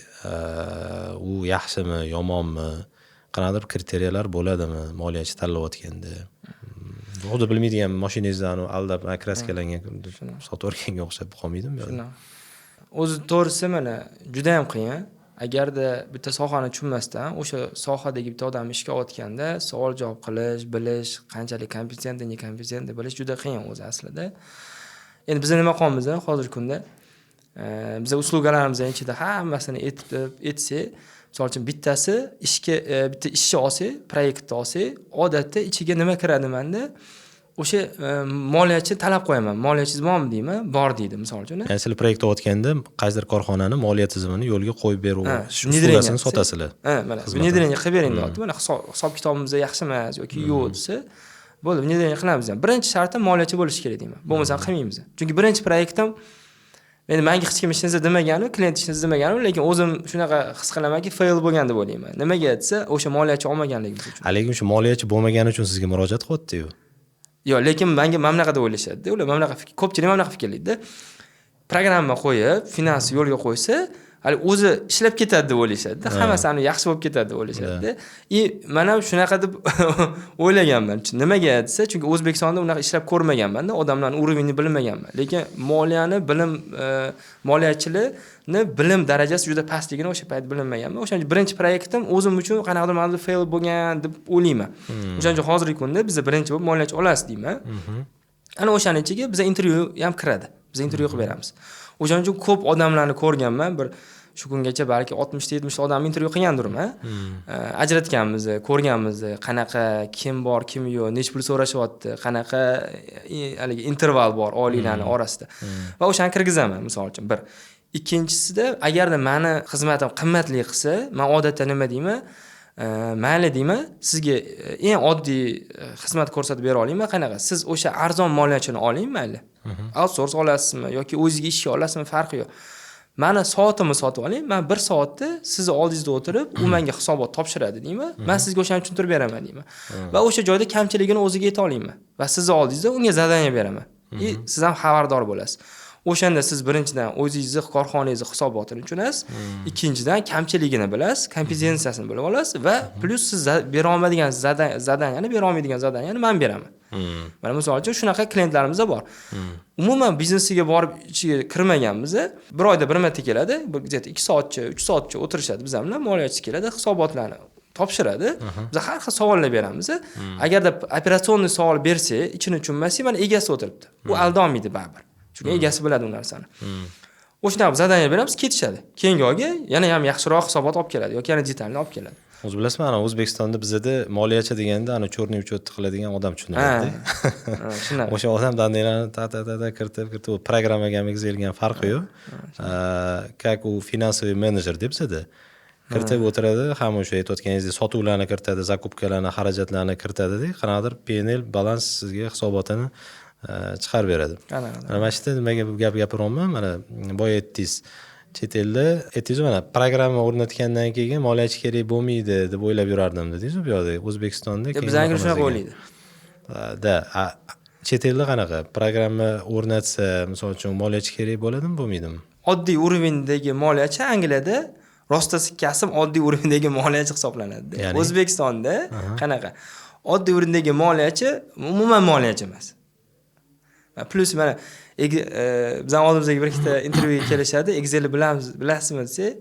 U yaxshimi, yomonmi? Qanaqadir kriteriyalar bo'ladimi moliyachi tanlayotganda? Xuddi bilmaydigan mashinangizni aldab краска langan sotib yuborganga o'xshab qolmaydimi bu yoqda? O'zi to'g'risi, mana juda ham qiyin. Agarda bitta sohani tushunmasdan o'sha sohadagi bitta odamni ishga olayotganda savol javob qilish, bilish, qanchalik компетентный, некомпетентный bilish juda qiyin o'zi aslida. Endi biz nima qilyapmiz hozirgi kunda? Biza услуга larimizni ichida hammasini aytib aytsak, misol uchun, bittasi ishga bitta ishchi olsak, proyektni olsak, odatda ichiga nima kiradi manda? O'sha moliyachi talab qo'yaman. Moliyachingiz bormi deyman, bor deydi, misol uchun. Ya'ni sizlar proyekt olayotganda qaysidir korxonani moliya tizimini yo'lga qo'yib beruv услуга sini sotasizlar. Ha, mana внедрение qilib bering deyapti. Mana hisob kitobimiz yaxshi emas yoki yo'q desa, bo'ldi, внедрение qilamiz. Birinchi sharti moliyachi bo'lishi kerak deyman. Bo'lmasa qilmaymiz. Chunki birinchi proyektim endi manga hech kim hech narsa demaganu, klient hech narsa demaganu, lekin o'zim shunaqa his qilamanki, fail bo'lgan deb o'ylayman. Nimaga desa, o'sha moliyachi olmaganligimiz uchun. Lekin o'sha moliyachi bo'lmagani uchun sizga murojaat qilyapti-yu. Yo'q, lekin manga mana bunaqa deb o'ylashadi-da. Ular mana bunaqa, ko'pchilik mana bunaqa fikrlaydi-da. Programma qo'yib, finans yo'lga qo'ysa, hali o'zi ishlab ketadi deb o'ylashadida, hammasi ani yaxshi bo'lib ketadi deb o'ylashadida. И man ham shunaqa deb o'ylaganman. Nimaga desa, chunki O'zbekistonda unaqa ishlab ko'rmaganmanda, odamlarni уровень ini bilmaganman. Lekin moliyani bilim, moliyachilarni bilim darajasi juda pastligini o'sha payt bilinmaganman. O'shaning uchun birinchi proyektim o'zim uchun qanaqadir ma'noda fail bo'lgan deb o'ylayman. O'shaning uchun hozirgi kunda biza birinchi bo'lib moliyachi olasiz deyman. Ana o'shani ichiga biza intervyu ham kiradi. Biz intervyu qilib beramiz. O'shaning uchun ko'p odamlarni ko'rganman. Bir shu kungacha balki 60 ta, 70 ta odamni intervyu qilgandirman. Ajratganmiz, ko'rganmiz, qanaqa, kim bor, kim yo'q, necha pul so'rashyapti, qanaqa haligi interval bor oyliklarni orasida. Va o'shani kirgizaman, misol uchun, bir. Ikkinchisida, agarda mani xizmatim qimmatli qilsa, man odatda nima deyman? Mayli deyman, sizga eng oddiy xizmat ko'rsatib bera olaman. Qanaqa? Siz o'sha arzon moliyachini oling, mayli. Outsource olasizmi yoki o'zingizga ishga olasizmi, farqi yo'q. Mani soatimni sotib oling, man bir soatda sizni oldingizda o'tirib, u menga hisobot topshiradi deyman. Man sizga o'shani tushuntirib beraman deyman. Va o'sha joyda kamchiligini o'ziga ayta olaman. Va sizni oldingizda unga задание beraman. И siz ham xabardor bo'lasiz. O'shanda siz birinchidan o'zingizni korxonangizni hisobotini tushunasiz, ikkinchidan kamchiligini bilasiz, kompetensiyasini bilib olasiz va plyus siz bera olmaydigan задание ni, bera olmaydigan задание ni man beraman. Mana, misol uchun, shunaqa klientlarimiz bor. Umuman biznesiga borib ichiga kirmaganmiz. Bir oyda bir marta keladi, bir где-то 2 soatcha, 3 soatcha o'tirishadi bizlar bilan, moliyachisi keladi, hisobotlarni topshiradi. Biz har xil savollar beramiz. Agarda операционный savol bersak, ichini tushunmasak, mana egasi o'tiribdi. U aldolmaydi baribir. Chunki egasi biladi u narsani. O'shanaqa задание beramiz, ketishadi. Keyingi oyga yana ham yaxshiroq hisobot olib keladi yoki yana детальный olib keladi. O'zi bilasizmi, ana O'zbekistonda bizada moliyachi deganda ana черный учет qiladigan odam tushuniladi. Ha, shunaqa. O'sha odam данные larni ta ta ta ta kiritib kiritib, programmaga ham Excelga ham farqi yo'q. Как u финансовый менеджер deb bizada kiritib o'tiradi, hamma o'sha aytayotganingizdek sotuvlarni kiritadi, закупка larni, xarajatlarni kiritadida, qanaqadir P&L, balans sizga hisobotini chiqarib beradi. Qanaqa? Mana shu yerda nimaga bu gap gapiryapman? Mana boya aytdingiz, chet elda aytdingizu, mana programma o'rnatgandan keyin moliyachi kerak bo'lmaydi deb o'ylab yurardim dedingizu bu yoqda, O'zbekistonda. Keyin Bizanikilar unaqa shunaqa emas. o'ylaydi. Да, chet elda qanaqa? Programma o'rnatsa, misol uchun, moliyachi kerak bo'ladimi, bo'lmaydimi? Oddiy уровень dagi moliyachi Angliyada rostasi kasb oddiy уровень dagi moliyachi hisoblanadi. Ya'ni? O'zbekistonda qanaqa? Oddiy уровень dagi moliyachi umuman moliyachi emas. Plyus mana bizani oldimizga bir ikkita intervyuga kelishadi, Excelni bilamiz, bilasizmi desak,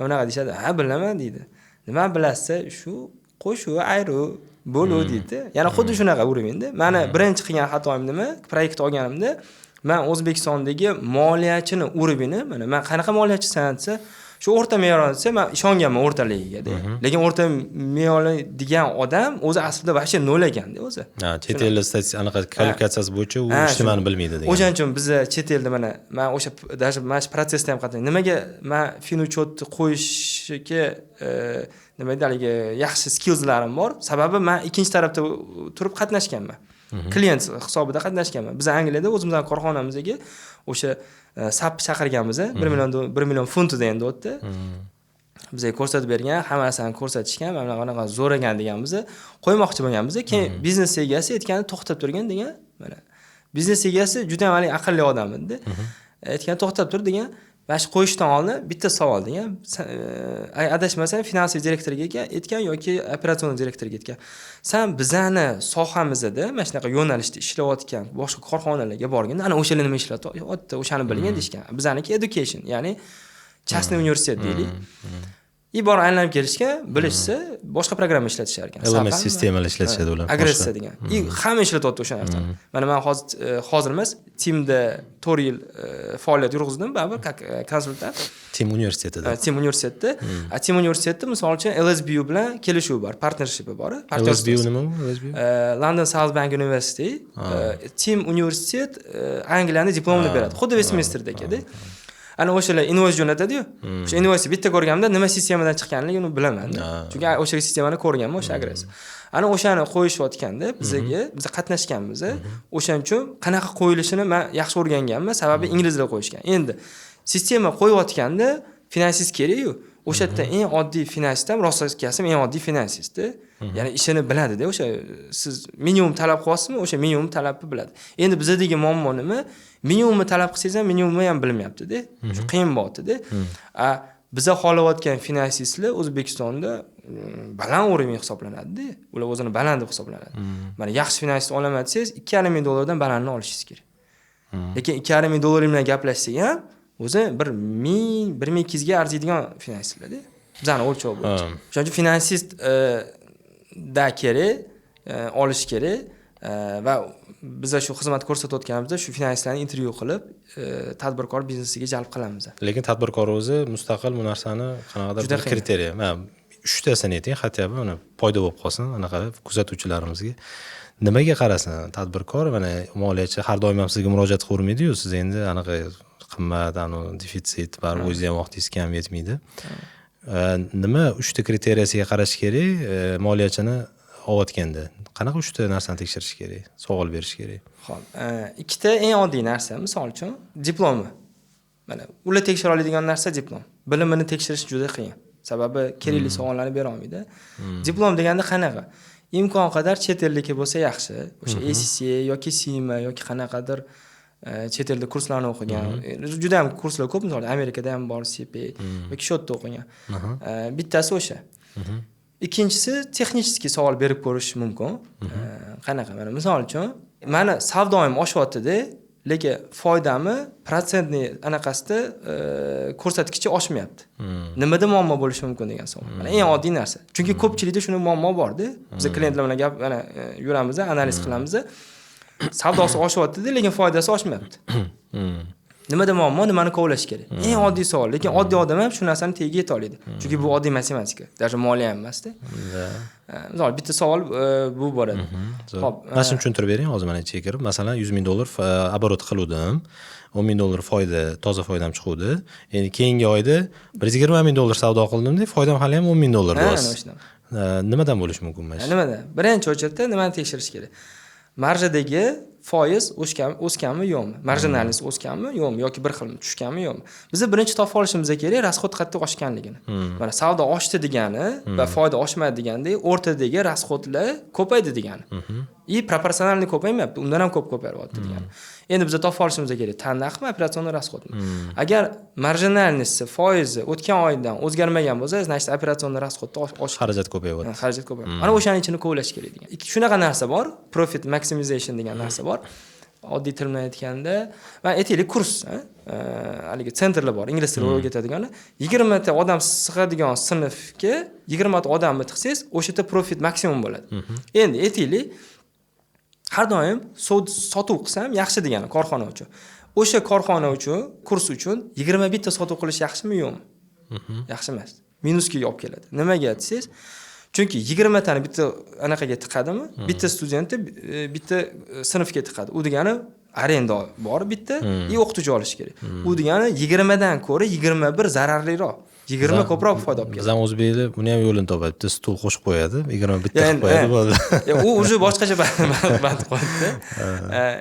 bunaqa deyishadi, ha, bilaman deydi. Nima bilasiz? Shu qo'shuv, ayruv, bo'luv deydi. Yana xuddi shunaqa уровень da. Mani birinchi qilgan xatoyim nima? Proyekt olganimda man O'zbekistondagi moliyachini уровень i, mana man qanaqa moliyachisan desa, shu o'rta me'yor desa, man ishonganman o'rtaligiga. Lekin o'rta me'yorli degan odam o'zi aslida вообще nol ekanda o'zi. Ha, chet elda statistika anaqa kvalifikatsiyasi bo'yicha u Ha, hech nimani bilmaydi degan. O'shaning uchun biza chet elda, mana man o'sha даже mana shu protsessda ham qatnashdim. Nimaga man финучёт ni qo'yishga nima deydi, haligi yaxshi skillslarim bor? Sababi man ikkinchi tarafda turib qatnashganman. Klient hisobida qatnashganman. Biz Angliyada o'zimizning korxonamizga o'sha SAP chaqirganmiz, 1 million 1 million funt edi endi u yerda. Bizga ko'rsatib bergan, hammasini ko'rsatishgan, mana bunaqa zo'r ekan deganmiz. Qo'ymoqchi bo'lganmiz. Keyin biznes egasi aytgani to'xtab turgin degan, mana biznes egasi juda ham haligi aqlli odam edi. Aytgan to'xtab tur degan, mana shu qo'yishdan oldin bitta savol degan. Adashmasam, финансовый direktorga aytgan yoki операционный direktorga aytgan. San bizani sohamizda mana shunaqa yo'nalishda ishlayotgan boshqa korxonalarga borganda, ana o'shalar nima ishlatyapti, o'shani bilgin deyishgan. Bizaniki education, ya'ni частный universitet deylik. И borib aylanib kelishgan, bilishsa, boshqa programma ishlatishar ekan. LMS sistemalar ishlatishadi ular. Agressiya degan. И hamma ishlatyapti o'sha narsani. Mana man hozir, hozir emas, Teamda 4 yil faoliyat yurg'izdim baribir как konsultant. Team universitetida. Team universitetida. Team universitetida, misol uchun, LSBU bilan kelishuv bor, partnershipi bor. LSBU nima u? LSBU? London South Bank University. Team universitet Angliyani diplomini beradi. Xuddi Westminsterdagida. Ana o'shalar invoice jo'natadi-yu. O'sha invoice bitta ko'rganimda nima sistemadan chiqqanligini bilaman. Chunki o'sha sistemani ko'rganman, o'sha agressiya. Ana o'shani qo'yishayotganda bizaga, biz qatnashganmiz. O'shaning uchun qanaqa qo'yilishini men yaxshi o'rganganman, sababi inglizlar qo'yishgan. Endi sistema qo'yayotganda finansist kerak-yu. O'sha yerda eng oddiy finansist ham, rost kelsam, eng oddiy finansistda, ya'ni ishini biladida. O'sha siz minimum talab qilyapsizmi, o'sha minimum talabni biladi. Endi bizadagi muammo nima? Minimumni talab qilsangiz ham, minimumni ham bilmayaptida. Shu qiyin bo'lyaptida. A biza xohlayotgan finansistlar O'zbekistonda baland уровень hisoblanadida. Ular o'zini baland deb hisoblanadi. Mana, yaxshi finansist olaman desangiz, 2,5 ming dollardan balandini olishingiz kerak. Lekin 2,5 ming dollar bilan gaplashsak ham, o'zi 1000, 1200ga arziydigan finansistlarda bizani o'lchov bo'yicha. Shuning uchun finansist da kerak, olish kerak va biza shu xizmat ko'rsatayotganimizda shu finansistlarni intervyu qilib, tadbirkor biznesiga jalb qilamiz. Lekin tadbirkor o'zi mustaqil bu narsani qanaqadir Juda bir qiyin. Критерий, mana, uchtasini ayting хотя бы, mana, foyda bo'lib qolsin anaqa kuzatuvchilarimizga. Nimaga qarasin tadbirkor? Mana, moliyachi har doim ham sizga murojaat qilavermaydiyu, siz endi anaqa qimmat, anavi defitsit, baribir o'zizni ham vaqtingiz kam yetmaydi. Nima uchta критерия siga qarash kerak moliyachini olayotganda? Qanaqa uchta narsani tekshirish kerak, savol berish kerak? Ho'p, ikkita eng oddiy narsa, misol uchun, diplomi. Mana, ular tekshira oladigan narsa diplom. Bilimini tekshirish juda qiyin, sababi kerakli savollarni bera olmaydi. Diplom deganda qanaqa? Imkon qadar chet elniki bo'lsa yaxshi, o'sha ACCA yoki CIMA yoki qanaqadir chet elda kurslarni o'qigan. Juda ham kurslar ko'p, misol, Amerikada ham bor CPA yoki shu yerda o'qigan. Bittasi o'sha. Ikkinchisi, texnический savol berib ko'rish mumkin. Qanaqa? Mana, misol uchun, mani savdoyim oshyaptida, lekin foydami процентный anaqasida ko'rsatkichi oshmayapti. Nimada muammo bo'lishi mumkin degan savol. Mana, eng oddiy narsa, chunki ko'pchilikda shuni muammo borda. Biz klientlar bilan gap, mana, yuramiz, analiz qilamiz. Savdosi oshyaptida, lekin foydasi oshmayapti. Nimada muammo, nimani kovlash kerak? Eng oddiy savol, lekin oddiy odam ham shu narsani tagiga yeta oladi, chunki bu oddiy matematika, даже moliya ham emasda. Misol, bitta savol bu bo'ladi. Ho'p, mana shuni tushuntirib bering hozir. Mana, ichiga kirib, masalan, 100 ming dollar оборот qiluvdim, 10 ming dollar foyda, toza foydam chiquvdi. Endi keyingi oyda 120 ming dollar savdo qildimda, foydam hali ham 10 ming dollar deyapsiz. Nimadan bo'lishi mumkin mana shu? Nimada? Birinchi очередь da nimani tekshirish kerak? Marjadagi foiz o'sganmi, yo'qmi, маржинальность o'sganmi, yo'qmi yoki bir xilmi, tushganmi, yo'qmi? Biza birinchi topib olishimiz kerak расход qattiq oshganligini. Mana, savdo oshdi degani va foyda oshmadi deganda, o'rtadagi расход lar ko'paydi degani и пропорциональный ko'paymayapti, undan ham ko'p ko'payyapti degani. Endi biza topib olishimiz kerak, tannarxmi, операционный расход mi. Agar маржинальность foizi o'tgan oydan o'zgarmagan bo'lsa, значит, операционный расход da oshgan. Xarajat ko'payyapti. Xarajat ko'payapti. Mana, o'shani ichini kovlash kerak degan. Shunaqa narsa bor, profit maximization degan narsa bor. Oddiy til bilan aytganda, mana, aytaylik, kurs, haligi центр lar bor, ingliz tili o'rgatadigan. 20 ta odam sig'adigan sinfga 20 ta odamni tiqsangiz, o'sha yerda profit maksimum bo'ladi. Endi aytaylik, har doim sotuv qilsam yaxshi degani korxona uchun. O'sha korxona uchun, kurs uchun 21 ta sotuv qilish yaxshimi, yo'qmi? Yaxshi emas, minusga olib keladi. Nimaga desangiz, chunki 20 tani bitta anaqaga tiqadimi, bitta studentni bitta sinfga tiqadi. U degani arenda bor bitta и o'qituvchi olish kerak. U degani 20dan ko'ra 21 zararliroq, 20 ko'proq foyda olib keladi. Bizani o'zbeklar buni ham yo'lini topadi, bitta stul qo'shib qo'yadi, 21 qilib qo'yadi, bo'ldi. U уже boshqacha band qo'yadida.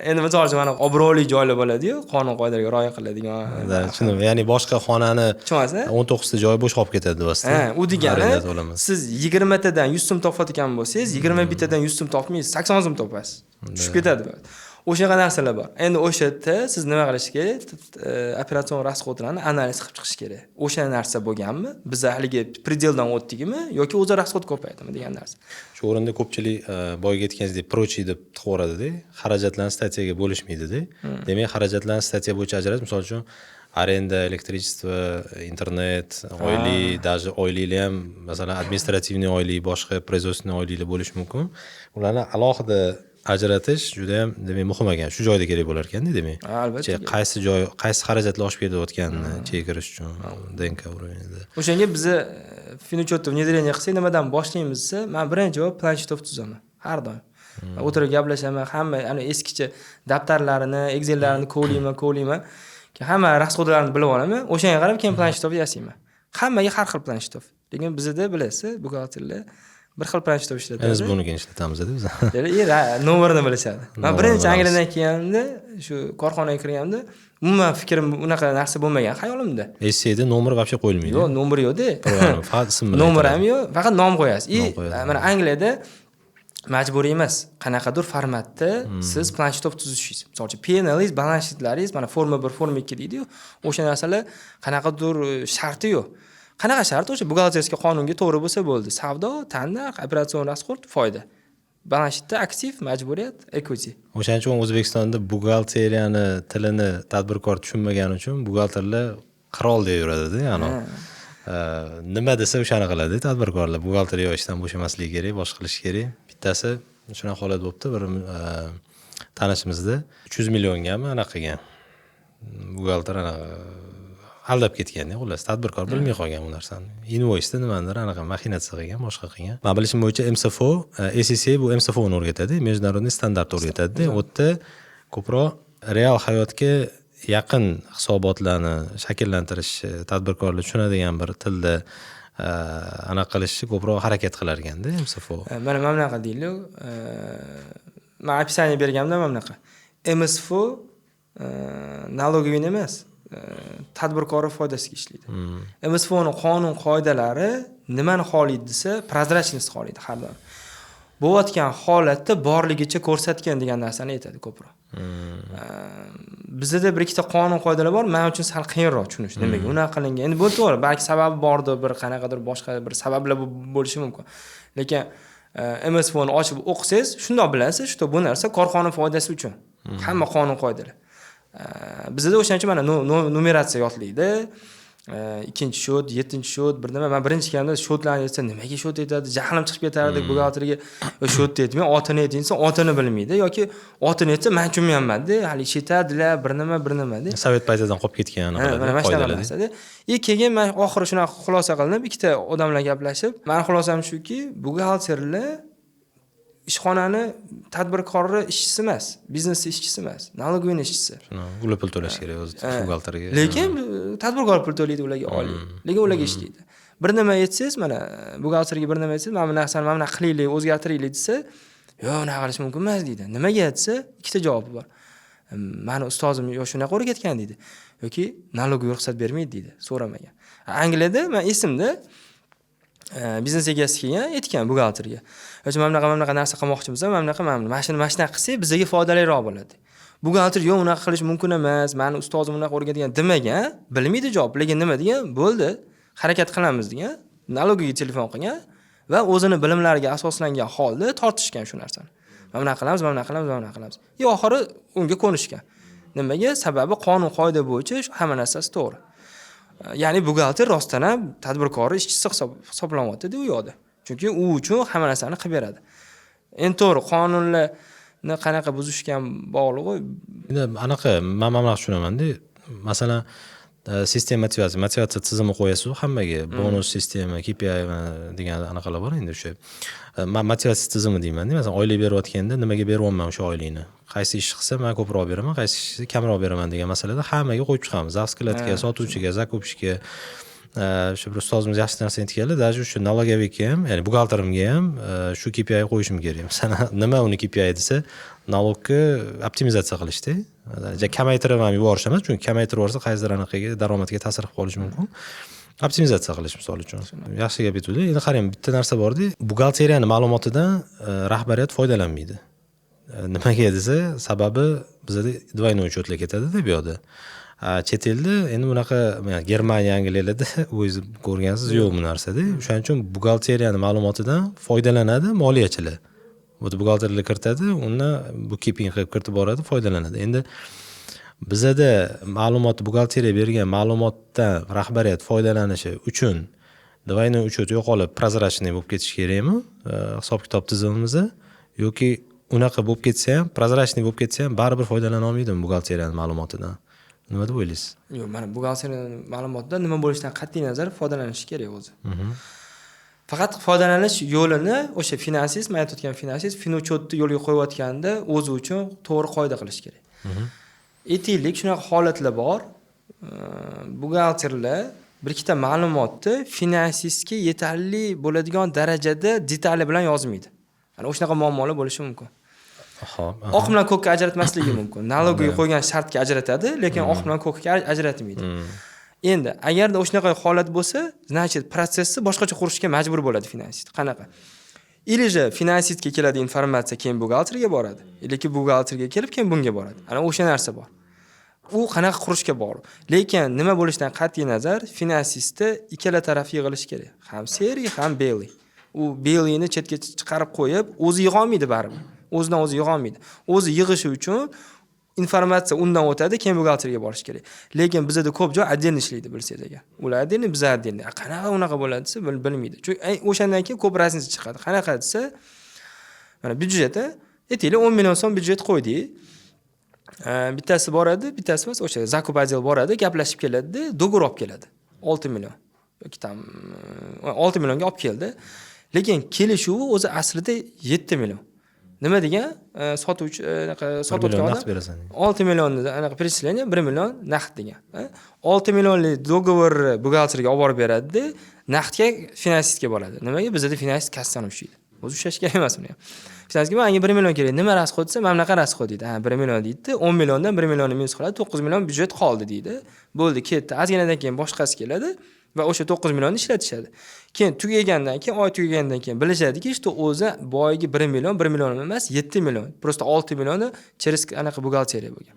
Endi, misol uchun, mana, obro'li joylar bo'ladiyu, qonun qoidalarga rioya qiladigan. Tushundim, ya'ni boshqa xonani Tushunyapsiz? 19 ta joyi bo'sh qolib ketadi deyapsiz. Ha, u degani siz 20 tadan 100 so'm topayotgan bo'lsangiz, 21 tadan 100 so'm topmaysiz, 80 so'm topasiz, tushib ketadi. O'shaqa narsalar bor. Endi o'sha yerda siz nima qilish kerak? Operatsion расход larni analiz qilib chiqish kerak. O'sha narsa bo'lganmi, biz haligi предел dan o'tdikmi yoki o'zi расход ko'paydimi degan narsa. Shu o'rinda ko'pchilik, boyagi aytganingizdek, прочий deb tiqib yuboradida, xarajatlarni статья ga bo'lishmaydida. Demak, xarajatlarni статья bo'yicha ajratish, misol uchun, arenda, электричество, internet, oylik, даже oyliklar ham, masalan, административный oylik, boshqa производственный oyliklar bo'lishi mumkin. Ularni alohida ajratish judayam, demak, muhim ekan, shu joyda kerak bo'lar ekanda, demak. Albatta. Qaysi joy, qaysi xarajatlar oshib ketayotganini chekirish uchun ДНК уровень ida. O'shanga biza финучет ni внедрение qilsak, nimadan boshlaymiz desa, man birinchi bo'lib план счетов tuzaman har doim. O'tirib gaplashaman, hamma ana eskicha daftarlarini, excellarini kovlayman, kovlayman, keyin hamma расход larini bilib olaman. O'shanga qarab keyin план счетов yasayman. Hammaga har xil план счетов. Lekin bizada, bilasiz, buxgalterlar bir xil план счетов ishlatadi. Biz bunikini ishlatamiz biz. Nomerini bilishadi. Man birinchi Angliyadan kelganimda, shu korxonaga kirganimda Umuman fikrim, unaqa narsa bo'lmagan xayolimda. ACCAda nomer вообще qo'yilmaydi. Yo'q, nomer yo'qda. Faqat ism bilan. Nomer ham yo'q, faqat nom qo'yasiz. И Nom qo'yasiz. mana Angliyada majburiy emas, qanaqadir formatda siz план счетов tuzishingiz. Misol uchun, P&Lingiz, balans sheetlaringiz, mana forma 1, forma 2 deydiyu, o'sha narsalar qanaqadir sharti yo'q. Qanaqa shart? O'sha бухгалтерский qonunga to'g'ri bo'lsa bo'ldi. Savdo, tannarx, operatsion расход, foyda. Balans sheetda aktiv, majburiyat, equity. O'shaning uchun O'zbekistonda buxgalteriyani tilini tadbirkor tushunmagani uchun buxgalterlar qirol deb yuradida, ya'ni nima desa o'shani qiladi tadbirkorlar. Buxgalter yo ishdan bo'shamasligi kerak, boshqa qilishi kerak. Bittasi shunaqa holat bo'libdi, bir tanishimizda 300 milliongami anaqa qilgan, buxgalter anaqa aldab ketganda. Xullas, tadbirkor bilmay qolgan bu narsani, invoiceда nimanidir anaqa махинация qilgan, boshqa qilgan. Man bilishim bo'yicha, МСФО, ACCA bu МСФОni o'rgatadi, международный standart o'rgatadida. U yerda ko'proq real hayotga yaqin hisobotlarni shakllantirish, tadbirkorlar tushunadigan bir tilda anaqa qilishni ko'proq harakat qilar ekanda МСФО. Mana bunaqa deylik, man описание berganimda mana bunaqa: МСФО налоговый emas, tadbirkorni foydasiga ishlaydi. МСФОni qonun qoidalari nimani xohlaydi desa, прозрачность xohlaydi. Har doim bo'layotgan holatda borligicha ko'rsatgan degan narsani aytadi ko'proq. Bizada bir ikkita qonun qoidalar bor, man uchun sal qiyinroq tushunish, nimaga unaqa qilingan. Endi bu to'g'ri, balki sababi bordir, bir qanaqadir boshqa bir sabablar bo'lishi mumkin, lekin МСФОni ochib o'qisangiz, shundoq bilasiz, что bu narsa korxona foydasi uchun hamma qonun qoidalar. Bizada o'shaning uchun mana numeratsiya yodlaydi, ikkinchi счёт, yettinchi счёт, bir nima. Man birinchi kelganimda счётlarni aytsa, nimaga счёт aytadi, jahlim chiqib ketardi. Buxgalterga счётni aytmay, otini ayting desa, otini bilmaydi yoki otini aytsa, man tushunmayapmanda, hali ishlatadilar, bir nima, bir nimada. Sovet paytidan qolib ketgan. Mana shunaqa narsada. И keyin man oxiri shunaqa xulosa qildim, ikkita odam bilan gaplashib, mani xulosam shuki, buxgalterlar ishxonani, tadbirkorni ishchisi emas, biznesni ishchisi emas, налоговыйni ishchisi. Ular pul to'lash kerak o'zi buxgalterga. Lekin tadbirkor pul to'laydi ularga oylik, lekin ularga ishlaydi. Bir nima aytsangiz, mana buxgalterga bir nima aytsangiz, mana bu narsani mana bunaqa qilaylik, o'zgartiraylik desa, yo'q, unaqa qilish mumkin emas deydi. Nimaga desa, ikkita javobi bor: mani ustozim yo shunaqa o'rgatgan deydi yoki налоговый ruxsat bermaydi deydi. So'ramagan. Angliyada man esimda, biznes egasi kelgan, aytgan buxgalterga: mana bunaqa, mana bunaqa narsa qilmoqchimiz, mana bunaqa, mana shuni, mana shunaqa qilsak, bizga foydaliroq bo'ladi. Buxgalter yo'q, unaqa qilish mumkin emas, mani ustozim unaqa o'rgatgan demagan. Bilmaydi javob, lekin nima degan? Bo'ldi, harakat qilamiz degan. Налоговыйga telefon qilgan va o'zini bilimlariga asoslangan holda tortishgan shu narsani: mana bunaqa qilamiz, mana bunaqa qilamiz, mana bunaqa qilamiz. И oxiri unga ko'nishgan. Nimaga? Sababi qonun qoida bo'yicha hamma narsasi to'g'ri. Ya'ni buxgalter rostdan ham tadbirkorni ishchisi hisoblanyaptida u yoqda, chunki u uchun hamma narsani qilib beradi. Endi to'g'ri, qonunlarni qanaqa buzishga ham bog'liq. Endi anaqa, man mana bunaqa tushunamanda. Masalan, sistema motivatsiya tizimi qo'yasizu hammaga, bonus sistema, KPI degan anaqalar bor. Endi o'sha man motivatsiya tizimi deymanda. Masalan, oylik berayotganda, nimaga beryapman o'sha oylikni, qaysi ish qilsa man ko'proq beraman, qaysi ishni kamroq beraman degan masalada hammaga qo'yib chiqamiz: завскладga, sotuvchiga, закупщикka. O'sha bir ustozimiz yaxshi narsa aytganlar, даже shu налоговикka ham, ya'ni buxgalterimga ham shu KPI qo'yishim kerak. Masalan, nima uni KPI desa, налогni optimizatsiya qilishda, kamaytirib ham yuborish emas, chunki kamaytirib yuborsa, qaysidir anaqaga, daromadga ta'sir qilib qolishi mumkin. Optimizatsiya qilish, misol uchun. Yaxshi gap aytuvdi. Endi qarang, bitta narsa borda, buxgalteriyani ma'lumotidan rahbariyat foydalanmaydi. Nimaga desa, sababi bizada двойной учетlar ketadida bu yoqda. Chet elda endi bunaqa, Germaniya, Angliyalarda o'zingiz ko'rgansiz, yo'q bu narsada. O'shaning uchun buxgalteriyani ma'lumotidan foydalanadi moliyachilar. Buxgalterlar kiritadi, undan bookkeeping qilib kiritib boradi, foydalanadi. Endi bizada ma'lumot, buxgalteriya bergan ma'lumotdan rahbariyat foydalanishi uchun двойной учет yo'qolib, прозрачный bo'lib ketishi kerakmi hisob kitob tizimimizda yoki unaqa bo'lib ketsa ham, прозрачный bo'lib ketsa ham, baribir foydalana olmaydimi buxgalteriyani ma'lumotidan? Nima deb o'ylaysiz? Yo'q, mana buxgalteriya ma'lumotidan nima bo'lishidan qat'iy nazar foydalanish kerak o'zi. Faqat foydalanish yo'lini o'sha finansist, man aytayotgan finansist финучётni yo'lga qo'yayotganda o'zi uchun to'g'ri qoida qilish kerak. Aytaylik, shunaqa holatlar bor, buxgalterlar bir ikkita ma'lumotni finansistga yetarli bo'ladigan darajada detali bilan yozmaydi. Mana o'shanaqa muammolar bo'lishi mumkin. Ho'p. Oq bilan ko'kka ajratmasligi mumkin. Налоговый qo'ygan shartga ajratadi, lekin oq bilan ko'kka ajratmaydi. Endi agarda o'shanaqa holat bo'lsa, значит, protsessni boshqacha qurishga majbur bo'ladi finansist. Qanaqa? Или же finansistga keladi informatsiya, keyin buxgalterga boradi, или buxgalterga kelib, keyin bunga boradi. Ana o'sha narsa bor. U qanaqa qurishga bog'liq. Lekin nima bo'lishidan qat'iy nazar, finansistda ikkala taraf yig'ilishi kerak. Ham серый, ham белый. U белый ni chetga chiqarib qo'yib, o'zi yig'olmaydi baribir. O'zidan o'zi yig'olmaydi. O'zi yig'ishi uchun informatsiya undan o'tadi, keyin buxgalterga borish kerak. Lekin bizada ko'p joy отдельно ishlaydi, bilsangiz agar. Ular отдельно, biz отдельно. Qanaqa unaqa bo'ladi desa, bilmaydi. Chunki o'shandan keyin ko'p разница chiqadi. Qanaqa desa, mana byudjetda, aytaylik, 10 million so'm byudjet qo'ydik. Bittasi boradi, bittasi emas, o'sha закуп отдел boradi, gaplashib keladida, договор olib keladi. 6 million yoki там 6 millionga olib keldi. Lekin kelishuvi o'zi aslida 7 million. Nima degan? Sotuvchi anaqa sotayotgan Million odam naqd berasan. 6 millionni anaqa перечисление, 1 million naqd degan. 6 millionlik договор buxgalterga olib borib beradida, naqdga finansistga boradi. Nimaga? Bizada finansist kassani ushlaydi. O'zi ushlash kerak emas uni ham. Finansistga manga 1 million kerak. Nima расход desa, mana bunaqa расход deydi. Ha, 1 million deydi. 10 milliondan 1 millionni minus qiladi, 9 million byudjet qoldi deydi. Bo'ldi, ketdi. Ozginadan keyin boshqasi keladi va o'sha 9 millionni ishlatishadi. Keyin tugagandan keyin, oy tugagandan keyin bilishadiki, что o'zi boyagi 1 million, 1 million emas, 7 million. Просто 6 millioni через anaqa buxgalteriya bo'lgan.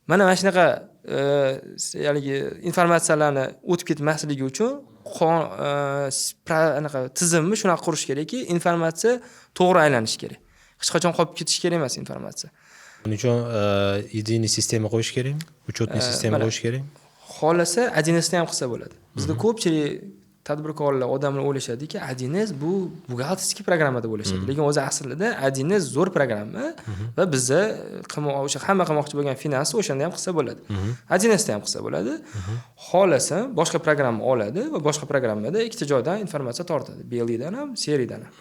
Mana shunaqa haligi informatsiyalarni o'tib ketmasligi uchun anaqa tizimni shunaqa qurish kerakki, informatsiya to'g'ri aylanishi kerak. Hech qachon qolib ketishi kerak emas informatsiya. Buning uchun единый система qo'yish kerakmi? Учетный система qo'yish kerakmi? Xohlasa 1Sni ham qilsa bo'ladi. Bizda ko'pchilik tadbirkorlar, odamlar o'ylashadiki, 1S bu бухгалтерский programma deb o'ylashadi. Lekin o'zi aslida 1S zo'r programma va biza o'sha hamma qilmoqchi bo'lgan finansni o'shanda ham qilsa bo'ladi. 1Sda ham qilsa bo'ladi. Xohlasa boshqa programma oladi va boshqa programmada ikkita joydan informatsiya tortadi. Белый dan ham, серый dan ham.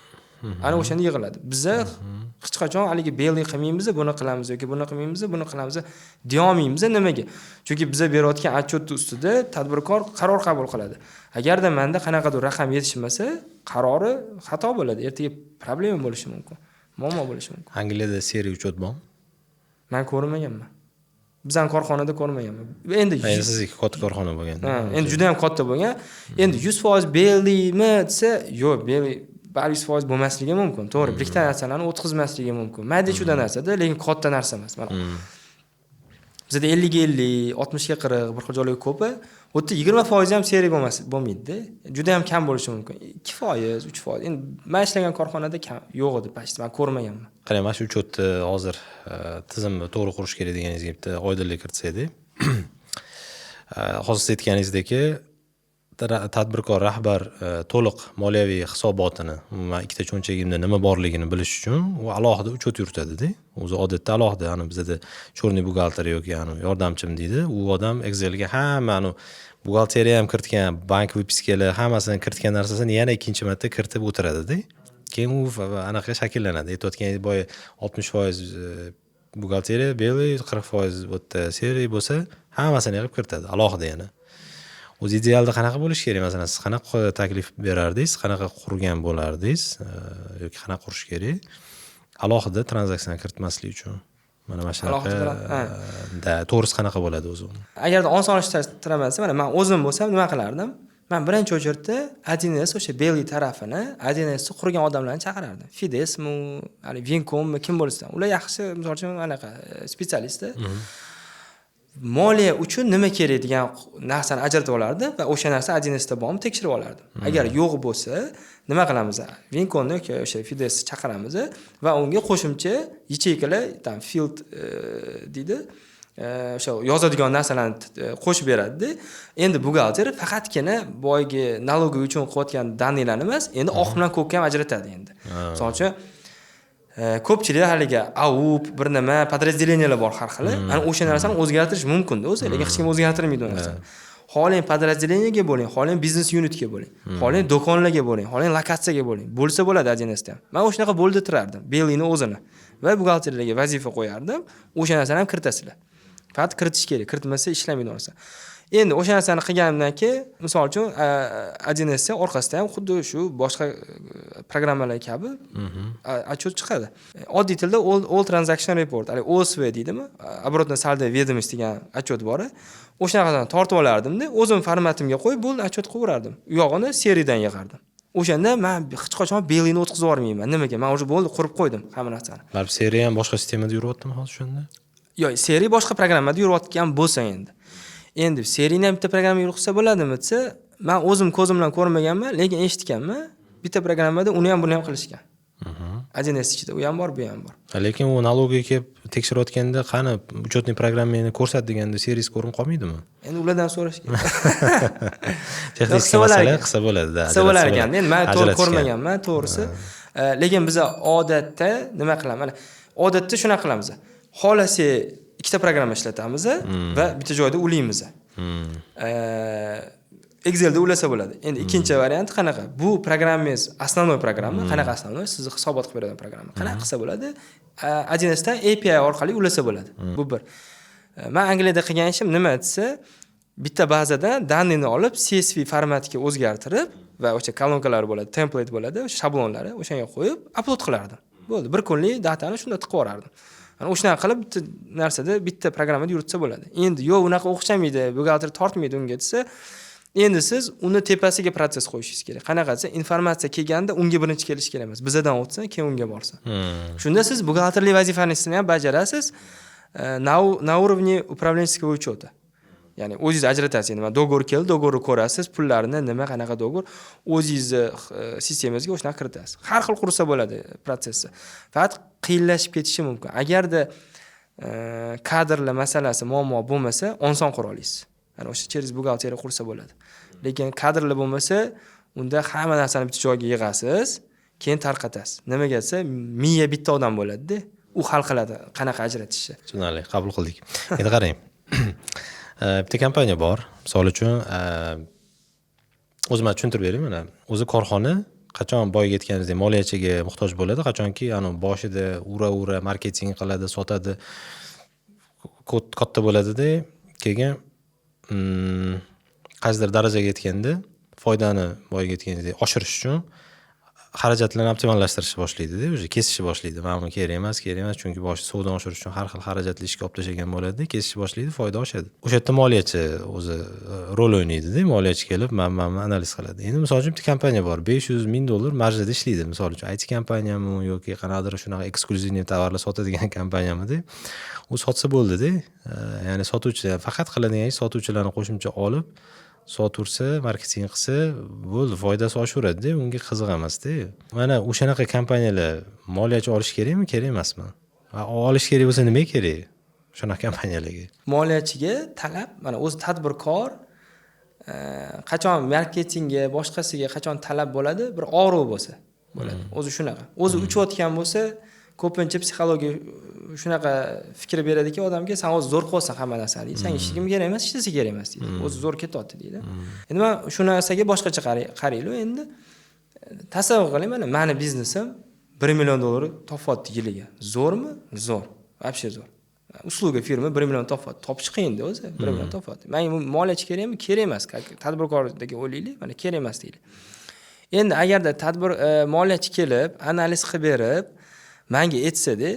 Ana o'shanda yig'iladi. Biza hech qachon haligi белый qilmaymiz, buni qilamiz yoki buni qilmaymiz, buni qilamiz deyolmaymiz. Nimaga? Chunki biza berayotgan отчет ustida tadbirkor qaror qabul qiladi. Agarda menda qanaqadir raqam yetishmasa, qarori xato bo'ladi. Ertaga problema bo'lishi mumkin. Muammo bo'lishi mumkin. Angliyada серый учет bormi? Man ko'rmaganman. Bizani korxonada ko'rmaganman. Endi Endi sizniki katta korxona bo'lgan. Ha, endi juda ham katta bo'lgan. Endi 100% белый mi desa, yo'q, белый bari 100% bo'lmasligi mumkin. To'g'ri, bir ikkita narsalarni o'tkazmasligi mumkin. Mayda chuyda narsada, lekin katta narsa emas. Mana bizada 50 ga 50, 60 ga 40 bir xil joylarga ko'pi. U yerda 20% ham серый bo'lmas, bo'lmaydida. Juda ham kam bo'lishi mumkin. 2%, 3%. Endi man ishlagan korxonada kam yo'q edi почти, man ko'rmaganman. Qarang, mana shu учет ni hozir tizimni to'g'ri qurish kerak deganingizga bitta oydinlik kiritsak. Hozir siz aytganingizdek, tadbirkor rahbar to'liq moliyaviy hisobotini, umuman ikkita cho'nchagimda nima borligini bilish uchun u alohida учет yuritadida. O'zi odatda alohida, ani bizada черный buxgalter yoki ani yordamchim deydi. U odam Excelga hamma anu buxgalteriya ham kiritgan, bank выписка lar hammasini kiritgan narsasini yana ikkinchi marta kiritib o'tiradida. Keyin u anaqa shakllanadi. Aytayotgan boya 60% buxgalteriya белый, 40% bu yerda серый bo'lsa, hammasini yig'ib kiritadi alohida yana. O'zi idealda qanaqa bo'lishi kerak? Masalan, siz qanaqa taklif berardingiz, qanaqa qurgan bo'lardingiz yoki qanaqa qurish kerak? Alohida tranzaksiyani kiritmaslik uchun. Mana shunaqa. Alohida ha. Da, to'g'risi qanaqa bo'ladi o'zi? Agarda osonlashtiraman desa, mana man o'zim bo'lsam nima qilardim? Man birinchi очередь da 1S o'sha белый tarafini, 1Sni qurgan odamlarni chaqirardim. Fidesmi, hali Winkommi, kim bo'lsa. Ular yaxshi, misol uchun, anaqa специалист. Moliya uchun nima kerak degan narsani ajratib olardim va o'sha narsa 1Sda bormi, tekshirib olardim. Agar yo'q bo'lsa, nima qilamiz? Wincomni yoki o'sha Fidesni chaqiramiz va unga qo'shimcha ячейка lar, там field deydi, o'sha yozadigan narsalarni qo'shib beradida. Endi buxgalter faqatgina boyagi налоговый uchun qilayotgan данный larni emas, endi oq bilan ko'kka ham ajratadi endi. Misol uchun, ko'pchilik haligi АУП bir nima подразделения lar bor har xil. Ana o'sha narsani o'zgartirish mumkinda o'zi, lekin hech kim o'zgartirmaydi u narsani. Xohlang подразделение ga bo'ling, xohlang biznes unitga bo'ling, xohlang do'konlarga bo'ling, xohlang lokatsiyaga bo'ling. Bo'lsa bo'ladi 1Sda ham. Man o'shanaqa bo'ldirtirardim, белый ni o'zini va buxgalterlarga vazifa qo'yardim, o'sha narsani ham kiritasizlar. Faqat kiritish kerak, kiritmasa ishlamaydi u narsa. Endi o'sha narsani qilganimdan keyin, misol uchun, 1С orqasida ham xuddi shu boshqa programmalar kabi отчет chiqadi. Oddiy tilda all transaction report, haligi ОСВ deydimi, оборотно сальдо ведомость degan отчет bor. O'shanaqadan tortib olardimda, o'zim formatimga qo'yib, bo'ldi, отчет qilaverardim. U yog'ini Seridan yig'ardim. O'shanda man hech qachon белый ni o'tkazib yubormayman. Nimaga? Man уже, bo'ldi, qurib qo'ydim hamma narsani. Baribir Seri ham boshqa sistemada yuryaptimi hozir shunda? Yo'q, Seri boshqa programmada yurayotgan bo'lsa endi. Endi Serini ham bitta programma yurg'izsa bo'ladimi desa, man o'zim ko'zim bilan ko'rmaganman, lekin eshitganman. Bitta programmada uni ham, buni ham qilishgan. 1С ichida u ham bor, bu ham bor. Lekin u налоговый kelib tekshirayotganda, qani, учетный programmangni ko'rsat deganda, Seris ko'rinib qolmaydimi? Endi ulardan so'rash kerak. Texnik masala qilsa bo'ladi. Qilsa bo'lar ekan. Endi man to'g'ri ko'rmaganman, to'g'risi. Lekin biza odatda nima qilamiz? Mana, odatda shunaqa qilamiz. Xohlasak, ikkita programma ishlatamiz va bitta joyda ulaymiz. Excelda ulasa bo'ladi. Endi ikkinchi variant qanaqa? Bu programmangiz основной programma, qanaqa основной? Sizni hisobot qilib beradigan programma. Qanaqa qilsa bo'ladi? 1Sdan API orqali ulasa bo'ladi. Bu bir. Man Angliyada qilgan ishim nima desa, bitta bazadan данный ni olib, CSV formatga o'zgartirib va o'sha kolonkalar bo'ladi, template bo'ladi, o'sha shablonlari, o'shanga qo'yib upload qilardim. Bo'ldi. Bir kunlik datani shunda tiqib yuborardim. Ana o'shanaqa qilib bitta narsada, bitta programmada yuritsa bo'ladi. Endi yo'q, unaqa o'xshamaydi, buxgalter tortmaydi unga desa, endi siz uni tepasiga protsess qo'yishingiz kerak. Qanaqa desa, informatsiya kelganda unga birinchi kelishi kerak emas. Bizadan o'tsin, keyin unga borsin. Shunda siz buxgalterlik vazifasini ham bajarasiz на уровне управленческого учета. Ya'ni o'zingiz ajratasiz. Endi mana договор keldi, договор ni ko'rasiz, pullarni nima, qanaqa договор, o'zingizni sistemangizga o'shanaqa kiritasiz. Har xil qursa bo'ladi protsessni. Faqat qiyinlashib ketishi mumkin. Agarda kadrlar masalasi muammo bo'lmasa, oson qura olasiz. Ya'ni o'sha через buxgalteriya qursa bo'ladi. Lekin kadrlar bo'lmasa, unda hamma narsani bitta joyga yig'asiz, keyin tarqatasiz. Nimaga desa, miya bitta odam bo'ladi-da. U hal qiladi qanaqa ajratishni. Tushunarli, qabul qildik. Endi qarang. Bitta kompaniya bor. Misol uchun, o'zim tushuntirib beray mana. O'zi korxona qachon boyagi aytganingizdek moliyachiga muhtoj bo'ladi, qachonki anavi boshida ura-ura marketing qiladi, sotadi, katta bo'ladida, keyin qaysidir darajaga yetganda foydani, boyagi aytganingizdek, oshirish uchun xarajatlarni optimallashtirishni boshlaydida, уже kesishni boshlaydi. Mana bu kerak emas, kerak emas, chunki boshi savdoni oshirish uchun har xil xarajatli ishga olib tashlagan bo'ladida, kesishni boshlaydi, foyda oshadi. O'sha yerda moliyachi o'zi rol o'ynaydida, moliyachi kelib mana buni analiz qiladi. Endi misol uchun bitta kompaniya bor, 500 ming dollar marjada ishlaydi, misol uchun, IT kompaniyami yoki qanaqadir shunaqa эксклюзивный tovarlar sotadigan kompaniyamida, u sotsa bo'ldida, ya'ni sotuvchi faqat qiladigan ish sotuvchilarni qo'shimcha olib sotursa, marketing qilsa bo'ldi, foydasi oshaveradida, unga qiziq emasda. Mana o'shanaqa kompaniyalar moliyachi olish kerakmi, kerak emasmi? Va olish kerak bo'lsa, nimaga kerak shunaqa kompaniyalarga? Moliyachiga talab, mana, o'zi tadbirkor qachon marketingga, boshqasiga qachon talab bo'ladi? Bir og'riq bo'lsa bo'ladi. O'zi shunaqa. O'zi uchayotgan bo'lsa, ko'pincha psixologiya shunaqa fikr beradiki odamga: san o'zi zo'r qilyapsan hamma narsani deydi, sanga hech kim kerak emas, hech narsa kerak emas deydi, o'zi zo'r ketyapti deydi. Endi man shu narsaga boshqacha qaraylik. Endi tasavvur qiling, mana, mani biznesim 1 million dollar topyapti yiliga. Zo'rmi? Zo'r, вообще zo'r. Услуга firma 1 million topyapti, topish qiyinda o'zi. 1 million topyapti. Manga moliyachi kerakmi? Kerak emas. Tadbirkordek o'ylaylik, mana, kerak emas deylik. Endi agarda tadbir moliyachi kelib, analiz qilib berib, manga aytsada,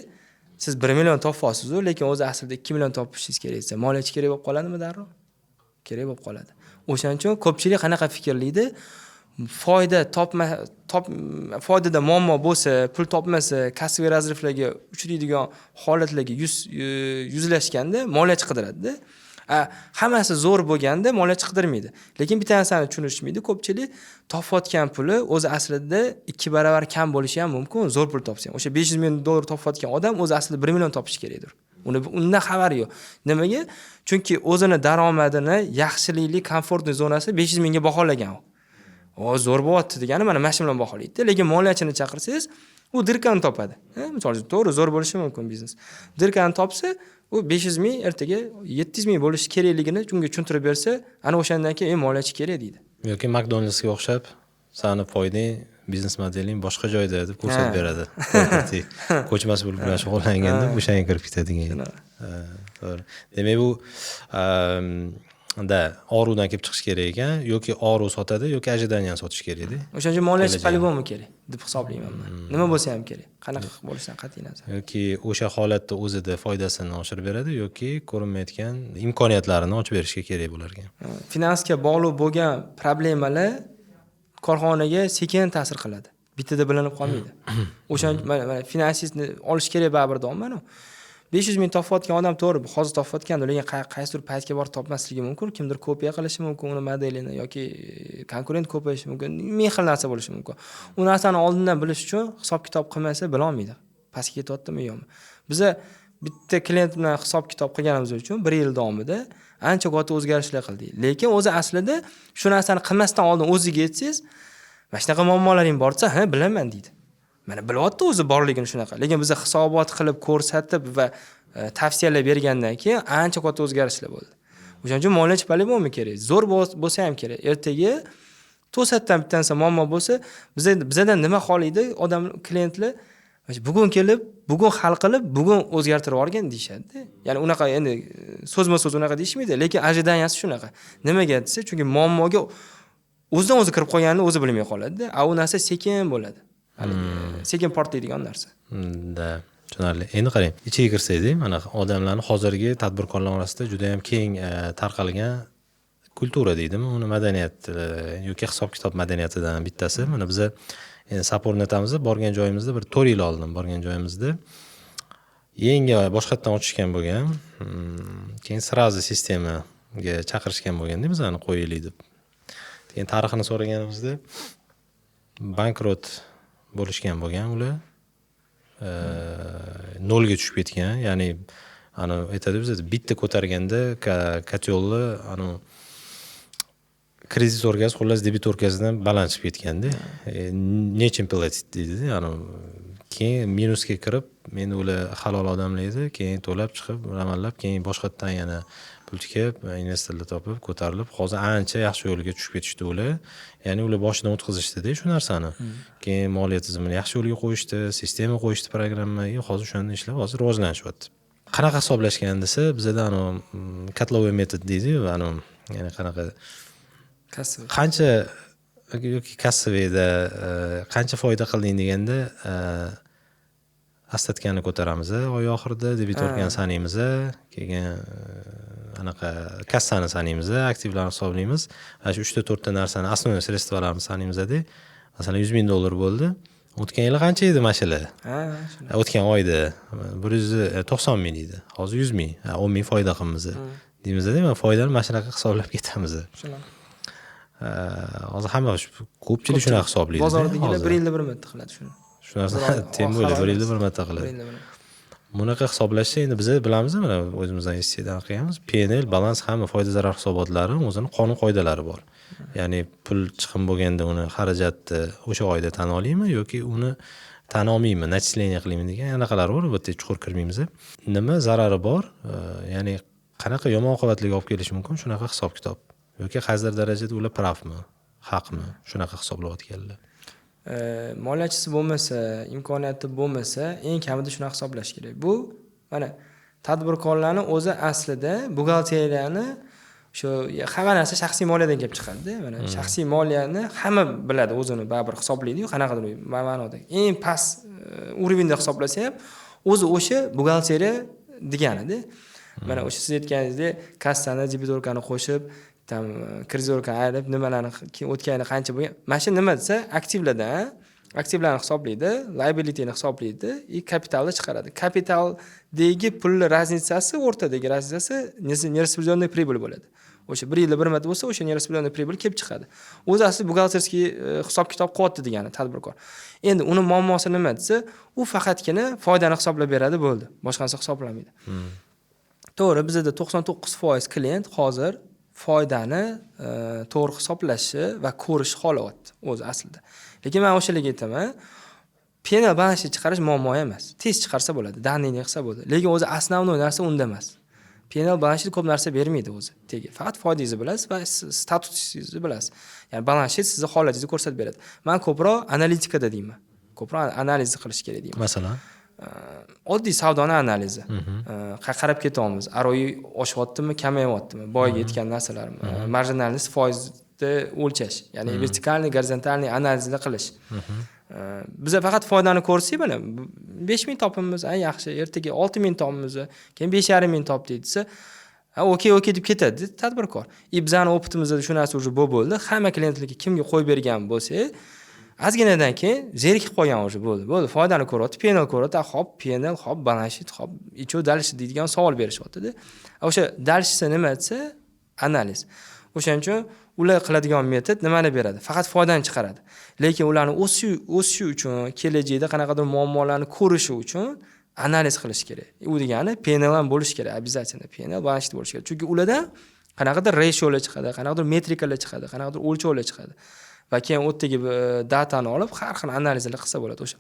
siz 1 million topyapsizu, lekin o'zi aslida 2 million topishingiz kerak desa, moliyachi kerak bo'lib qoladimi darrov? Kerak bo'lib qoladi. O'shaning uchun ko'pchilik qanaqa fikrlaydi? Foyda topma top, foydada muammo bo'lsa, pul topmasa, кассовый разрыв larga uchraydigan holatlarga yuzlashganda moliyachi qidiradida. Hammasi zo'r bo'lganda moliyachi qidirmaydi. Lekin bitta narsani tushunishmaydi ko'pchilik: topayotgan puli o'zi aslida ikki barobar kam bo'lishi ham mumkin. Zo'r pul topsa ham, o'sha 500 ming dollar topayotgan odam o'zi aslida 1 million topishi kerakdir. Uni undan xabari yo'q. Nimaga? Chunki o'zini daromadini yaxshilikli комфортный zonasi 500 mingga baholagan. U o zo'r bo'lyapti degani mana shu bilan baholaydida. Lekin moliyachini chaqirsangiz, u дырка ni topadi. Misol uchun, to'g'ri, zo'r bo'lishi mumkin biznes, дырка ni topsa, u 500 ming ertaga 700 ming bo'lishi kerakligini unga tushuntirib bersa, ana o'shandan keyin moliyachi kerak deydi. Yoki McDonald'sga o'xshab, sani foydang, biznes modeling boshqa joyda deb ko'rsatib beradi. Ko'chmas mulk bilan shug'ullanganda o'shanga kirib ketadigan. To'g'ri. Demak, bu Да, og'ruvdan kelib chiqish kerak ekan, yoki og'riq sotadi, yoki ожидания ni sotish kerakda. O'shaning uchun moliyachi Kelajak. По-любому kerak deb hisoblayman man. Nima bo'lsa ham kerak, qanaqa bo'lishidan qat'iy nazar. Yoki o'sha holatda o'zida foydasini oshirib beradi, yoki ko'rinmayotgan imkoniyatlarini ochib berishga kerak bo'lar ekan. Finansga bog'liq bo'lgan problemalar korxonaga sekin ta'sir qiladi, bittada bilinib qolmaydi. O'shaning uchun mana finansistni olish kerak baribir deyapmanu. 500 ming topayotgan odam, to'g'ri, hozir topayotgandir, lekin qaysidir paytga borib topmasligi mumkin. Kimdir kopiya qilishi mumkin uni modelini yoki konkurent ko'payishi mumkin, ming xil narsa bo'lishi mumkin. U narsani oldindan bilish uchun hisob kitob qilmasa, bilolmaydi pastga ketyaptimi, yo'qmi. Biza bitta klient bilan hisob kitob qilganimiz uchun bir yil davomida ancha katta o'zgarishlar qildik. Lekin o'zi aslida shu narsani qilmasdan oldin o'ziga aytsangiz, "Mana shunaqa muammolaring bor", desa, "Ha, bilaman", deydi. Mana, bilyapti o'zi borligini shunaqa, lekin biza hisobot qilib ko'rsatib va tavsiyalar bergandan keyin ancha katta o'zgarishlar bo'ldi. O'shaning uchun moliyachi по-любому kerak, zo'r bo'lsa ham kerak. Ertaga to'satdan bitta narsa muammo bo'lsa, bizadan nima xohlaydi odam, klientlar? "Bugun kelib, bugun hal qilib, bugun o'zgartirib yuborgin", deyishadida. Ya'ni unaqa endi so'zma so'z unaqa deyishmaydi, lekin ожидания si shunaqa. Nimaga desa, chunki muammoga o'zidan o'zi kirib qolganini o'zi bilmay qoladida. A u narsa sekin bo'ladi, haligi sekin portlaydigan narsa. Да, tushunarli. Endi qarang, ichiga kirsakda, mana odamlarni, hozirgi tadbirkorlar orasida juda yam keng tarqalgan культура deydimi uni, madaniyat yoki hisob kitob madaniyatidan bittasi. Mana biza endi Sapor.Netamiz borgan joyimizda, bir 4 yil oldin borgan joyimizda yangi boshqatdan ochishgan bo'lgan. Keyin сразу sistemaga chaqirishgan bo'lganda, bizani qo'yaylik deb. Keyin tarixini so'raganimizda, bankrot bo'lishgan bo'lgan ular, nolga tushib ketgan. Ya'ni anavi aytadi, bizada bitta ko'targanda котёл ni anavi кредиторка si, xullas, дебиторка sidan baland chiqib ketganda, "Нечем платить", deydida anavi. Keyin minusga kirib, endi ular halol odamlar edi, keyin to'lab chiqib, amallab, keyin boshqatdan yana pul tikib, investorlar topib, ko'tarilib, hozir ancha yaxshi yo'lga tushib ketishdi ular. Ya'ni ular boshidan o'tkazishdida shu narsani. Keyin moliya tizimini yaxshi yo'lga qo'yishdi, sistema qo'yishdi, programma, и hozir o'shanda ishlab, hozir rivojlanishyapti. Qanaqa hisoblashgan desa, bizada anavi котловой метод deydiyu anavi, ya'ni qanaqa Кассовый. Qancha yoki кассовый da qancha foyda qilding deganda, остатка ni ko'taramiz oy oxirida, дебиторка ni sanaymiz, keyin anaqa kassani sanaymiz, aktivlarni hisoblaymiz. Mana shu uchta to'rtta narsani, основной средство larni sanaymizda. Masalan, 100 000 dollar bo'ldi, o'tgan yili qancha edi mana shular? Ha, shuni. O'tgan oyda 190 000 edi, hozir 100 000, 10 000 foyda qilamiz deymizda. Mana, foydani mana shunaqa hisoblab ketamiz. Shunaqa. Hozir hamma, ko'pchilik shunaqa hisoblaydi. Bozordagilar bir yilda bir marta qiladi shuni. Shu narsani, тем более bir yilda bir marta Bir qiladi. yilda bir marta. Bunaqa hisoblashsa, endi biza bilamiz, mana o'zimizdan SCdan qilganmiz, P&L, balans, hamma foyda zarar hisobotlari o'zini qonun qoidalari bor. Ya'ni pul chiqim bo'lganda, uni xarajatni o'sha oyda tan olaymi yoki uni tan olmaymi, начисление qilaymi degan anaqalar bor. Bu yerda chuqur kirmaymiz. Nima zarari bor, ya'ni qanaqa yomon oqibatlarga olib kelishi mumkin shunaqa hisob kitob yoki qaysidir darajada ular прав mi, haqmi shunaqa hisoblayotganlar? Moliyachisi bo'lmasa, imkoniyati bo'lmasa, eng kamida shunaqa hisoblash kerak. Bu mana tadbirkorlarni o'zi aslida buxgalteriyani, shu hamma narsa shaxsiy moliyadan kelib chiqadida. Mana, shaxsiy moliyani hamma biladi, o'zini baribir hisoblaydiyu qanaqadir ma'noda. Eng past уровень da hisoblasa ham, o'zi o'sha buxgalteriya deganida. Mana o'sha siz aytganingizdek, kassani, дебиторка ni qo'shib, там кредиторка ni ayirib, nimalarni keyin o'tgan yili qancha bo'lgan. Mana shu nima desa, aktivlardan, aktivlarni hisoblaydi, liabilityni hisoblaydi и kapitalni chiqaradi. Kapitaldagi pulni разница si, o'rtadagi разница si нераспределенный прибыль bo'ladi. O'sha bir yilda bir marta bo'lsa, o'sha нераспределенный прибыль kelib chiqadi. O'zi asli бухгалтерский hisob kitob qilyapti degani tadbirkor. Endi uni muammosi nima desa, u faqatgina foydani hisoblab beradi, bo'ldi. Boshqa narsa hisoblamaydi. To'g'ri, bizada 99% klient hozir foydani to'g'ri hisoblashi va ko'rishi xohlayapti o'zi aslida. Lekin men o'shalarga aytaman, P&L, balans chiqarish muammo emas. Tez chiqarsa bo'ladi, данный ni qilsa bo'ladi. Lekin o'zi основной narsa unda emas. P&L, balans ko'p narsa bermaydi o'zi tegi. Faqat foydangizni bilasiz va statusingizni bilasiz. Ya'ni balans sheet sizni holatingizni ko'rsatib beradi. Men ko'proq analitikada deyman. Ko'proq analiz qilish kerak deyman. Masalan? Oddiy savdoni analizi. Qarab ketyapmiz, ROI oshyaptimi, kamayyaptimi, boyagi aytgan narsalarim, маржинальность foizda o'lchash, ya'ni вертикальный, горизонтальный analizlar qilish. Biza faqat foydani ko'rsak, mana 5000 topibmiz, a, yaxshi, ertaga 6000 topibmiz, keyin 5,5 ming topdik desa, ha, okey deb ketadi tadbirkor. И bizani опыт imizda shu narsa уже bo'ldi. Hamma klientlarga, kimga qo'yib bergan bo'lsak, ozginadan keyin zerikib qolgan уже. Bo'ldi, bo'ldi, foydani ko'ryapti, PNL ko'ryapti. Hop, PNL, hop, balans sheet, hop, и что дальше deydigan savol berishyaptida. O'sha дальше si nima desa, analiz. O'shaning uchun ular qiladigan metod nimani beradi? Faqat foydani chiqaradi, lekin ularni o'sishi uchun, kelajakda qanaqadir muammolarni ko'rishi uchun analiz qilish kerak. U degani PNL ham bo'lishi kerak, обязательно PNL, balans sheet bo'lishi kerak, chunki ulardan qanaqadir ratiolar chiqadi, qanaqadir metrikalar chiqadi, qanaqadir o'lchovlar chiqadi va keyin u yerdagi datani olib har xil analizlar qilsa bo'ladi. O'sha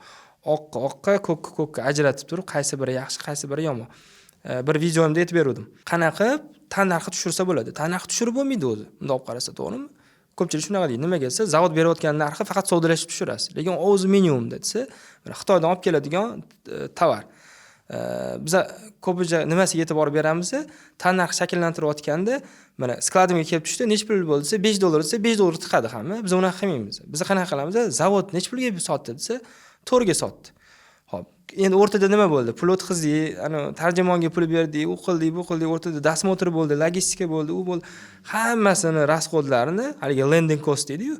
oqqa oqqa, ko'kka ko'kka ajratib turib, qaysi biri yaxshi, qaysi biri yomon. Bir videomda aytib beruvdim, qanaqa qilib tan narxi tushirsa bo'ladi. Tan narxi tushirib bo'lmaydi o'zi bundoq olib qarasa, to'g'rimi? Ko'pchilik shunaqa deydi. Nimaga desa, zavod berayotgan narxi faqat savdolashib tushirasiz, lekin o'zi minimumda desa, Xitoydan olib keladigan tovar, biza ko'pincha nimasiga e'tibor beramiz? Tan narx shakllantirayotganda, mana skladimga kelib tushdi, nechi pul bo'ldi desa, 5 dollar desa, 5 dollar tiqadi hamma. Biz unaqa qilmaymiz. Biz qanaqa qilamiz? Zavod nechi pulga sotdi desa, 4ga sotdi. Ho'p, endi o'rtada nima bo'ldi? Pul o'tkazdik, ani tarjimonga pul berdik, u qildik, bu qildik, o'rtada досмотр bo'ldi, logistika bo'ldi, u bo'ldi, hammasini расход larini, haligi landing cost deydiyu,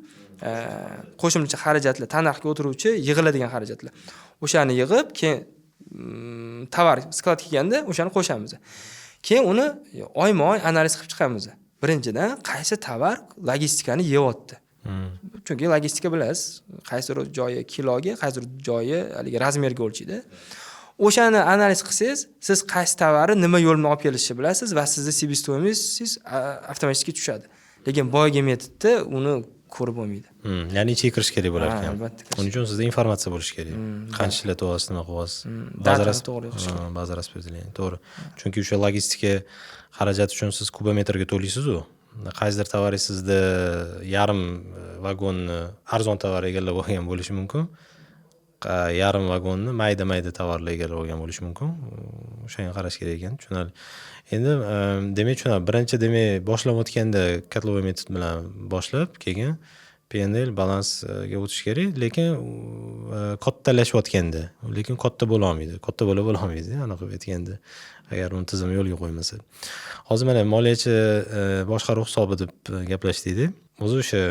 qo'shimcha xarajatlar, tannarxga o'tiruvchi yig'iladigan xarajatlar, o'shani yig'ib, keyin tovar skladga kelganda o'shani qo'shamiz. Keyin uni oyma oy analiz qilib chiqamiz. Birinchidan, qaysi tovar logistikani yeyapti? Chunki logistika, bilasiz, qaysidir joyi kiloga, qaysidir joyi haligi размер ga o'lchaydi. O'shani analiz qilsangiz, siz qaysi tovarni nima yo'l bilan olib kelishni bilasiz va sizni себестоимость ingiz avtomatik tushadi. Lekin boyagi metodda uni ko'rib bo'lmaydi. Ya'ni ichiga kirish kerak bo'lar Ha, ekan. Albatta kirish. Uning uchun sizda informatsiya bo'lishi kerak. Qancha ishlatyapsiz, nima qilyapsiz. Baza Datani to'g'ri yig'ish kerak. Ha, baza распределение, to'g'ri. Chunki o'sha logistika xarajati uchun siz kubometrga to'laysiz-u. Qaysidir tovaringiz sizda yarim vagonni arzon tovar egallab olgan bo'lishi mumkin. Yarim vagonni mayda-mayda tovarlar egallab olgan bo'lishi mumkin. O'shanga qarash kerak ekan, tushunarli. Endi demak, tushunarli. Birinchi, demak, boshlayotganda котловой metod bilan boshlab, keyin PNL, balansga o'tish kerak, lekin kattalashayotganda, lekin katta bo'la olmaydi. Katta bo'la olmaydi, aniq qilib aytganda, agar uni tizim yo'lga qo'ymasa. Hozir mana moliyachi boshqaruv hisobi deb gaplashdik. O'zi o'sha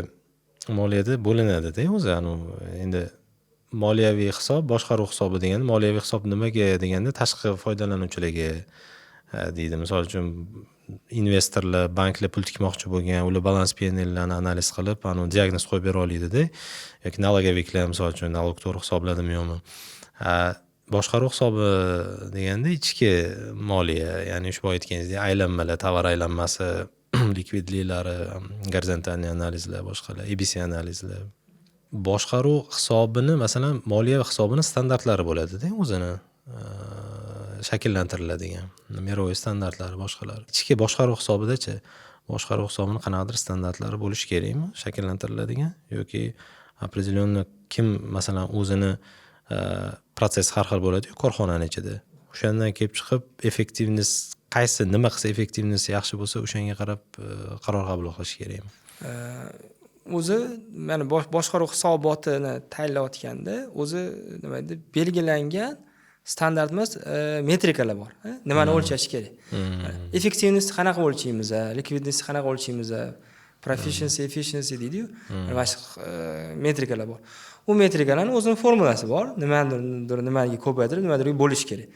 moliyada bo'linadi-da o'zi, anavi endi moliyaviy hisob, boshqaruv hisobi deganda, moliyaviy hisob nimaga deganda, tashqi foydalanuvchilarga deydi. Misol uchun, investorlar, banklar pul tikmoqchi bo'lgan, ular balans, PNLlarni analiz qilib, anavi diagnoz qo'yib bera oladida, yoki налоговик lar, misol uchun, налог to'g'ri hisobladimi, yo'qmi. Boshqaruv hisobi deganda ichki moliya, ya'ni shu boya aytganingizdek aylanmalar, tovar aylanmasi, likvidliklari, горизонтальный analizlar, boshqalar, ABC analizlar. Boshqaruv hisobini, masalan, moliya hisobini standartlari bo'ladida o'zini shakllantiriladigan мировой standartlari, boshqalar. Ichki boshqaruv hisobidachi, boshqaruv hisobini qanaqadir standartlari bo'lishi kerakmi shakllantiriladigan yoki определенно kim, masalan, o'zini protsess har xil bo'ladiyu korxonani ichida, o'shandan kelib chiqib эффективность, qaysi nima qilsa эффективность yaxshi bo'lsa, o'shanga qarab qaror qabul qilish kerakmi? O'zi mana boshqaruv hisobotini tayinlayotganda o'zi nima deydi, belgilangan standart emas, metrikalar bor, nimani o'lchash kerak. Эффективность ni qanaqa o'lchaymiz, ликвидность ni qanaqa o'lchaymiz, proficiency, efficiency deydiyu, mana shu metrikalar bor. U metrikalarni o'zini formulasi bor, nimanidir nimaga ko'paytirib, nimadirga bo'lish kerak.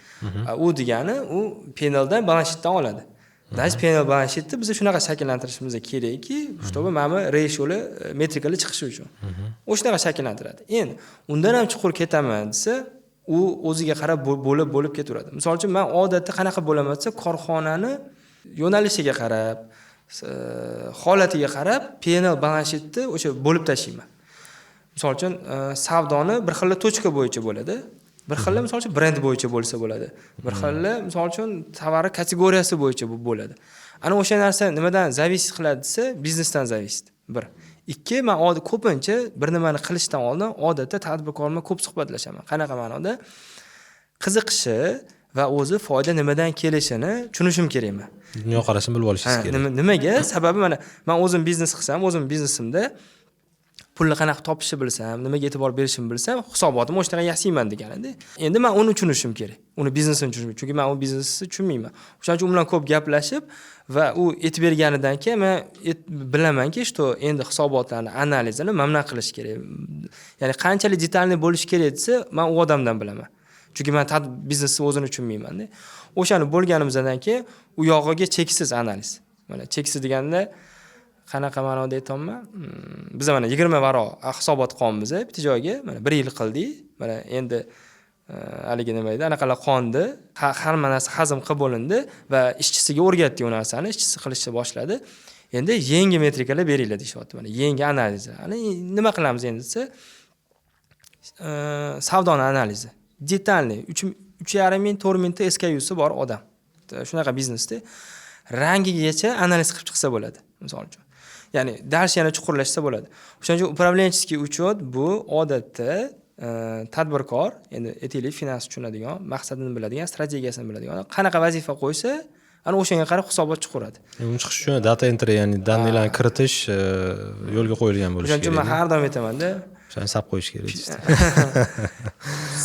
U degani u PNLdan, balans sheetdan oladi. Значит, PNL, balans sheetni biz shunaqa shakllantirishimiz kerakki, чтобы mana bu ratiolar, metrikalar chiqishi uchun u shunaqa shakllantiradi. Endi undan ham chuqur ketaman desa, u o'ziga qarab bo'lib bo'lib ketaveradi. Misol uchun, man odatda qanaqa bo'laman desa, korxonani yo'nalishiga qarab, holatiga qarab PNL, balans sheetni o'sha bo'lib tashlayman. Misol uchun, savdoni bir xil точка bo'yicha bo'ladi, bir xil, misol uchun, brend bo'yicha bo'lsa bo'ladi, bir xil, misol uchun, tovari kategoriyasi bo'yicha bo'ladi. Ana o'sha narsa nimadan зависит qiladi desa, biznesdan зависит. Bir, ikki, man ko'pincha bir nimani qilishdan oldin odatda tadbirkor bilan ko'p suhbatlashaman. Qanaqa ma'noda? Qiziqishi va o'zi foyda nimadan kelishini tushunishim kerakman. Dunyoqarashini bilib olishingiz kerak. Nimaga? Sababi mana man o'zim biznes qilsam, o'zim biznesimda pulni qanaqa topishni bilsam, nimaga e'tibor berishimni bilsam, hisobotimni o'shanaqa yasayman deganida. Endi man uni tushunishim kerak. Uni biznesini tushunishim, chunki man u biznesni tushunmayman. O'shaning uchun u bilan ko'p gaplashib va u aytib berganidan keyin man bilamanki, что endi hisobotlarni analizini mana bunaqa qilish kerak. Ya'ni qanchalik детальный bo'lishi kerak desa, man u odamdan bilaman. Chunki man biznesni o'zini tushunmayman-da. O'shani bo'lganimizdan keyin u yog'iga cheksiz analiz. Mana cheksiz deganda qanaqa ma'noda aytyapman? Biz mana 20 varoq hisobot qilyapmiz bitta joyga. Mana bir yil qildik. Mana endi haligi nima edi? Anaqalar qondi. Hamma narsa hazm qilib bo'lindi va ishchisiga o'rgatdik u narsani. Ishchisi qilishni boshladi. Endi yangi metrikalar beringlar deyishyapti. Mana yangi analiz. Ana nima qilamiz endi desa, savdoni analizi. Детальный 3,5 ming, 4 mingta SKUsi bor odam. Shunaqa biznesda rangigacha analiz qilib chiqsa bo'ladi, misol uchun. Ya'ni дальше yana chuqurlashsa bo'ladi. O'shaning uchun управленческий учет bu odatda tadbirkor, endi aytaylik, finans tushunadigan, maqsadini biladigan, strategiyasini biladigan, qanaqa vazifa qo'ysa, ana o'shanga qarab hisobot chiqaradi. Uni chiqish uchun data entry, ya'ni данный larni kiritish yo'lga qo'yilgan bo'lishi O'shaning uchun man kerak. har doim aytamanda, O'shani SAP qo'yish kerak.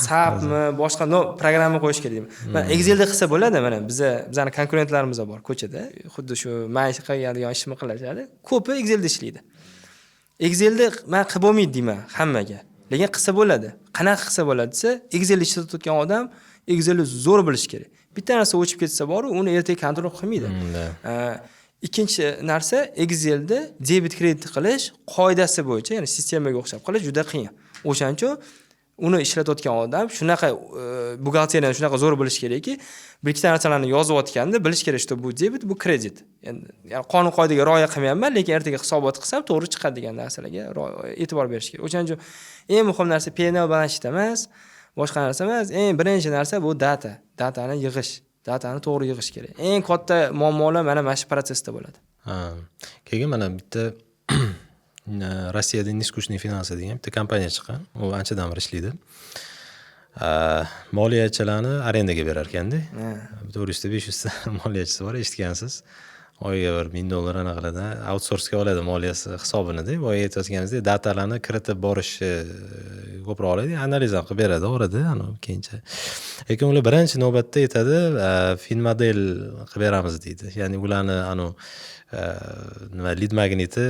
SAPmi, boshqa, но, programma qo'yish kerak deyman. Mana Excelda qilsa bo'ladi, mana bizani konkurentlarimiz bor ko'chada. Xuddi shu man qiladigan ishimni qilishadi. Ko'pi Excelda ishlaydi. Excelda man qilib bo'lmaydi deyman hammaga. Lekin qilsa bo'ladi. Qanaqa qilsa bo'ladi desa, Excel ishlatayotgan odam Excelni zo'r bilishi kerak. Bitta narsa o'chib ketsa boru, uni ertaga контроль qilmaydi. Ikkinchi narsa, Excelda debit kredit qilish qoidasi bo'yicha, ya'ni sistemaga o'xshab qilish juda qiyin. O'shaning uchun uni ishlatayotgan odam shunaqa buxgalteriyani shunaqa zo'r bilish kerakki, bir ikkita narsalarni yozayotganda bilish kerak, что bu debit, bu kredit. Endi ya'ni qonun qoidaga rioya qilmayapman, lekin ertaga hisobot qilsam to'g'ri chiqadi degan narsalarga e'tibor berish kerak. O'shaning uchun eng muhim narsa P&L, balance sheet emas, boshqa narsa emas. Eng birinchi narsa bu data, datani yig'ish, datani to'g'ri yig'ish kerak. Eng katta muammolar mana shu protsessda bo'ladi. Ha. Keyin mana bitta Rossiyada "Нескучные финансы" degan bitta kompaniya chiqqan. U anchadan beri ishlaydi. Moliyachilarni arendaga berar ekanda. 400 ta, 500 ta moliyachisi bor, eshitgansiz. Oyiga 1000 dollar anaqa qiladi, outsourcega oladi moliyasi hisobinida. Boya aytayotganingizdek, datalarni kiritib borishi ko'proq oladi, analiz ham qilib beradi orada, anavi keyincha. Lekin ular birinchi navbatda aytadi, финмодель qilib beramiz deydi. Ya'ni ularni anavi nima, lead magniti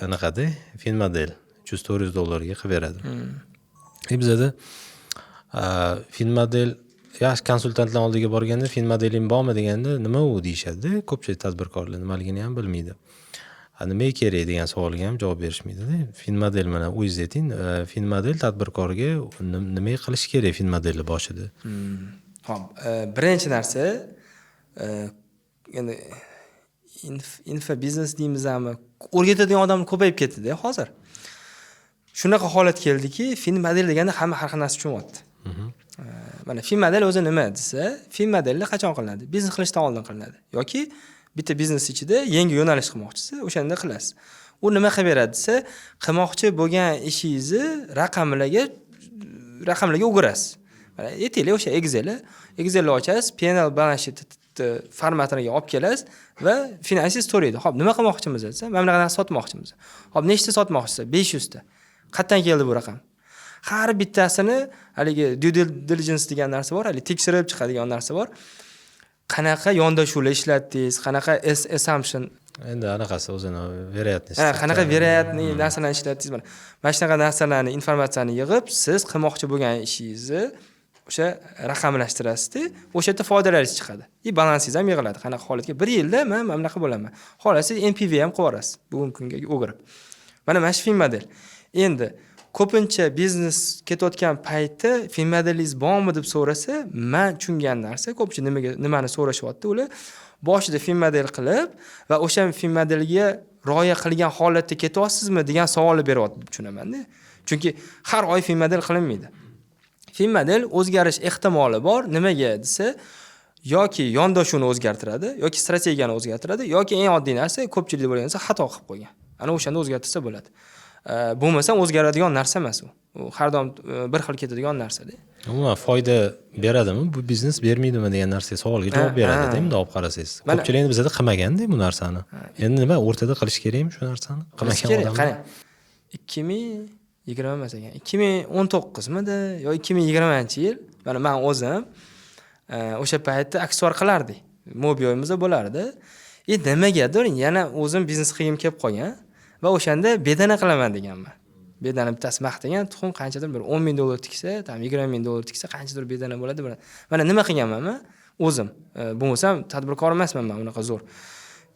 anaqada финмодель 300-400 dollarga qilib beradi. И bizada финмодель yaxshi konsultantlar oldiga borganda, "Финмодель ing bormi?" deganda, "Nima u?" deyishadida. Ko'pchilik tadbirkorlar nimaligini ham bilmaydi. "Nimaga kerak?" degan savolga ham javob berishmaydida. Финмодель, mana o'zingiz ayting, финмодель tadbirkorga nima qilish kerak финмодель ni boshida? Ho'p, birinchi narsa, endi infobiznes deymizmi, o'rgatadigan odam ko'payib ketdida hozir. Shunaqa holat keldiki, финмодель deganda hamma har xil narsa tushunyapti. Mana финмодель o'zi nima desa, финмодель ni qachon qilinadi? Biznes qilishdan oldin qilinadi yoki bitta biznes ichida yangi yo'nalish qilmoqchisiz, o'shanda qilasiz. U nima qilib beradi desa, qilmoqchi bo'lgan ishingizni raqamlarga o'girasiz. Mana aytaylik, o'sha Excelni ochasiz, P&L, balance sheet formatiniga olib kelasiz va finansist so'raydi: "Ho'p, nima qilmoqchimiz?" desa, "Mana bunaqa narsa sotmoqchimiz." "Ho'p, nechta sotmoqchisiz?" "500 ta." "Qayerdan keldi bu raqam?" Har bittasini haligi due diligence degan narsa bor, haligi tekshirib chiqadigan narsa bor. Qanaqa yondashuvlar ishlatdingiz, qanaqa assumption Endi anaqasi o'zini вероятность. Ha, qanaqa вероятный narsalarni ishlatdingiz, mana shunaqa narsalarni, informatsiyani yig'ib, siz qilmoqchi bo'lgan ishingizni o'sha raqamlashtirasizda, o'sha yerda foydalaringiz chiqadi и balansingiz ham yig'iladi. Qanaqa holatga bir yilda man mana bunaqa bo'laman, xohlasangiz, NPV ham qilib yuborasiz bugungi kunga o'girib. Mana shu финмодель. Endi ko'pincha biznes ketayotgan paytda "Финмодель ingiz bormi?" deb so'rasa, man tushungan narsa, ko'pchilik nimaga, nimani so'rashyapti, ular boshida финмодель qilib va o'sha финмодель ga rioya qilgan holatda ketyapsizmi degan savolni beryapti deb tushunamanda. Chunki har oy финмодель qilinmaydi. Финмодель o'zgarish ehtimoli bor. Nimaga desa, yoki yondashuvni o'zgartiradi, yoki strategiyani o'zgartiradi, yoki eng oddiy narsa, ko'pchilikda bo'lgan narsa, xato qilib qo'ygan, ana o'shanda o'zgartirsa bo'ladi. Bo'lmasam o'zgaradigan narsa emas u. U har doim bir xil ketadigan narsada. Umuman foyda beradimi bu biznes, bermaydimi degan narsaga, savolga javob beradida bundoq olib qarasangiz. Ko'pchilik endi bizada qilmaganda bu narsani. Endi nima, o'rtada qilish kerakmi shu narsani? Qilmagan odam. Qarang, 2020 emas ekan, 2019midi yo 2020-yil, mana man o'zim o'sha paytda aksessuar qilardik, Mobioyimizda bo'lardi. И nimagadir yana o'zim biznes qilgim kelib qolgan va o'shanda bedana qilaman deganman. Bedana bittasi maqtagan, tuxum qanchadir bir 10 ming dollar tiksa, там 20 ming dollar tiksa, qanchadir bedana bo'ladi. Mana nima qilganman man o'zim, bo'lmasam tadbirkor emasman man unaqa zo'r.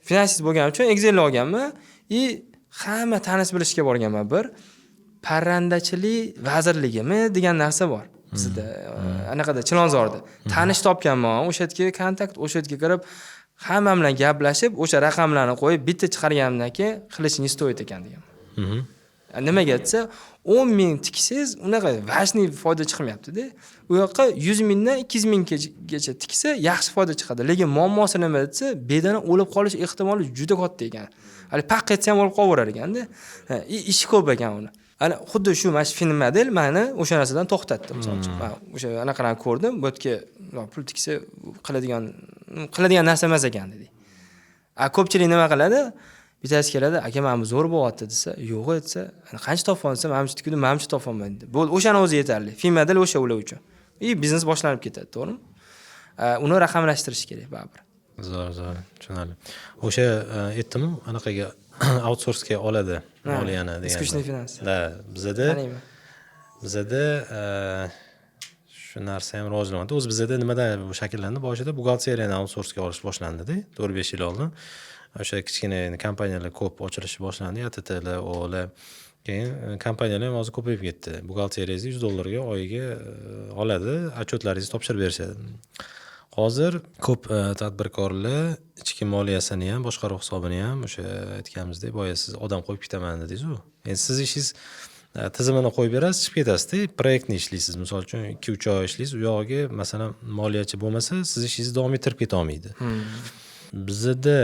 Finansist bo'lganim uchun Excel olganman и hamma tanish bilishga borganman. Bir parrandachilik vazirligimi degan narsa bor bizda, anaqada, Chilonzorda tanish topganman, o'sha yerga kontakt, o'sha yerga kirib, hamma bilan gaplashib, o'sha raqamlarni qo'yib, bitta chiqarganimdan keyin qilish не стоит ekan deganman. Nimaga desa, 10 ming tiksangiz, unaqa важный foyda chiqmayaptida. U yoqqa 100 mingdan 200 minggacha tiksa, yaxshi foyda chiqadi. Lekin muammosi nima desa, bedana o'lib qolish ehtimoli juda katta ekan. Hali paq etsa ham o'lib qolaverar ekanda. И ishi ko'p ekan uni. Ana xuddi shu, mana shu фин модель mani o'sha narsadan to'xtatdi, misol uchun. Man o'sha anaqalarni ko'rdim, bu yerga pul tiksa, qiladigan narsa emas ekan dedik. A ko'pchilik nima qiladi? Bittasi keladi: "Aka, mana bu zo'r bo'lyapti", desa, "Yo'q", desa, "Qancha topyapsan?" desa, "Mana buncha tikdim, mana buncha topyapman", deydi. Bo'ldi, o'shani o'zi yetarli. Фин модель o'sha ular uchun. И biznes boshlanib ketadi, to'g'rimi? Uni raqamlashtirish kerak baribir. Zo'r, zo'r, tushunarli. O'sha aytdimu, anaqaga, outsourcega oladi moliyani degan. Искусственный finans. Да, bizada shu narsa ham rivojlanyapti. O'zi bizada nimadan bu shakllandi? Boshida buxgalteriyani outsourcega olish boshlandida, 4-5 yil oldin. O'sha kichkina kompaniyalar ko'p ochilishi boshlandi, АТТlar, ОООlar. Keyin kompaniyalar ham hozir ko'payib ketdi. Buxgalteriyangizni 100 dollarga oyiga oladi, отчет laringizni topshirib berishadi. Hozir ko'p tadbirkorlar ichki moliyasini ham, boshqaruv hisobini ham, o'sha aytganimizdek, boya siz odam qo'yib ketaman dedingizu. Endi siz ishingiz tizimini qo'yib berasiz, chiqib ketasizda, proyektni ishlaysiz. Misol uchun, 2-3 oy ishlaysiz, u yog'iga, masalan, moliyachi bo'lmasa, siz ishingizni davom ettirib ketolmaydi. Bizada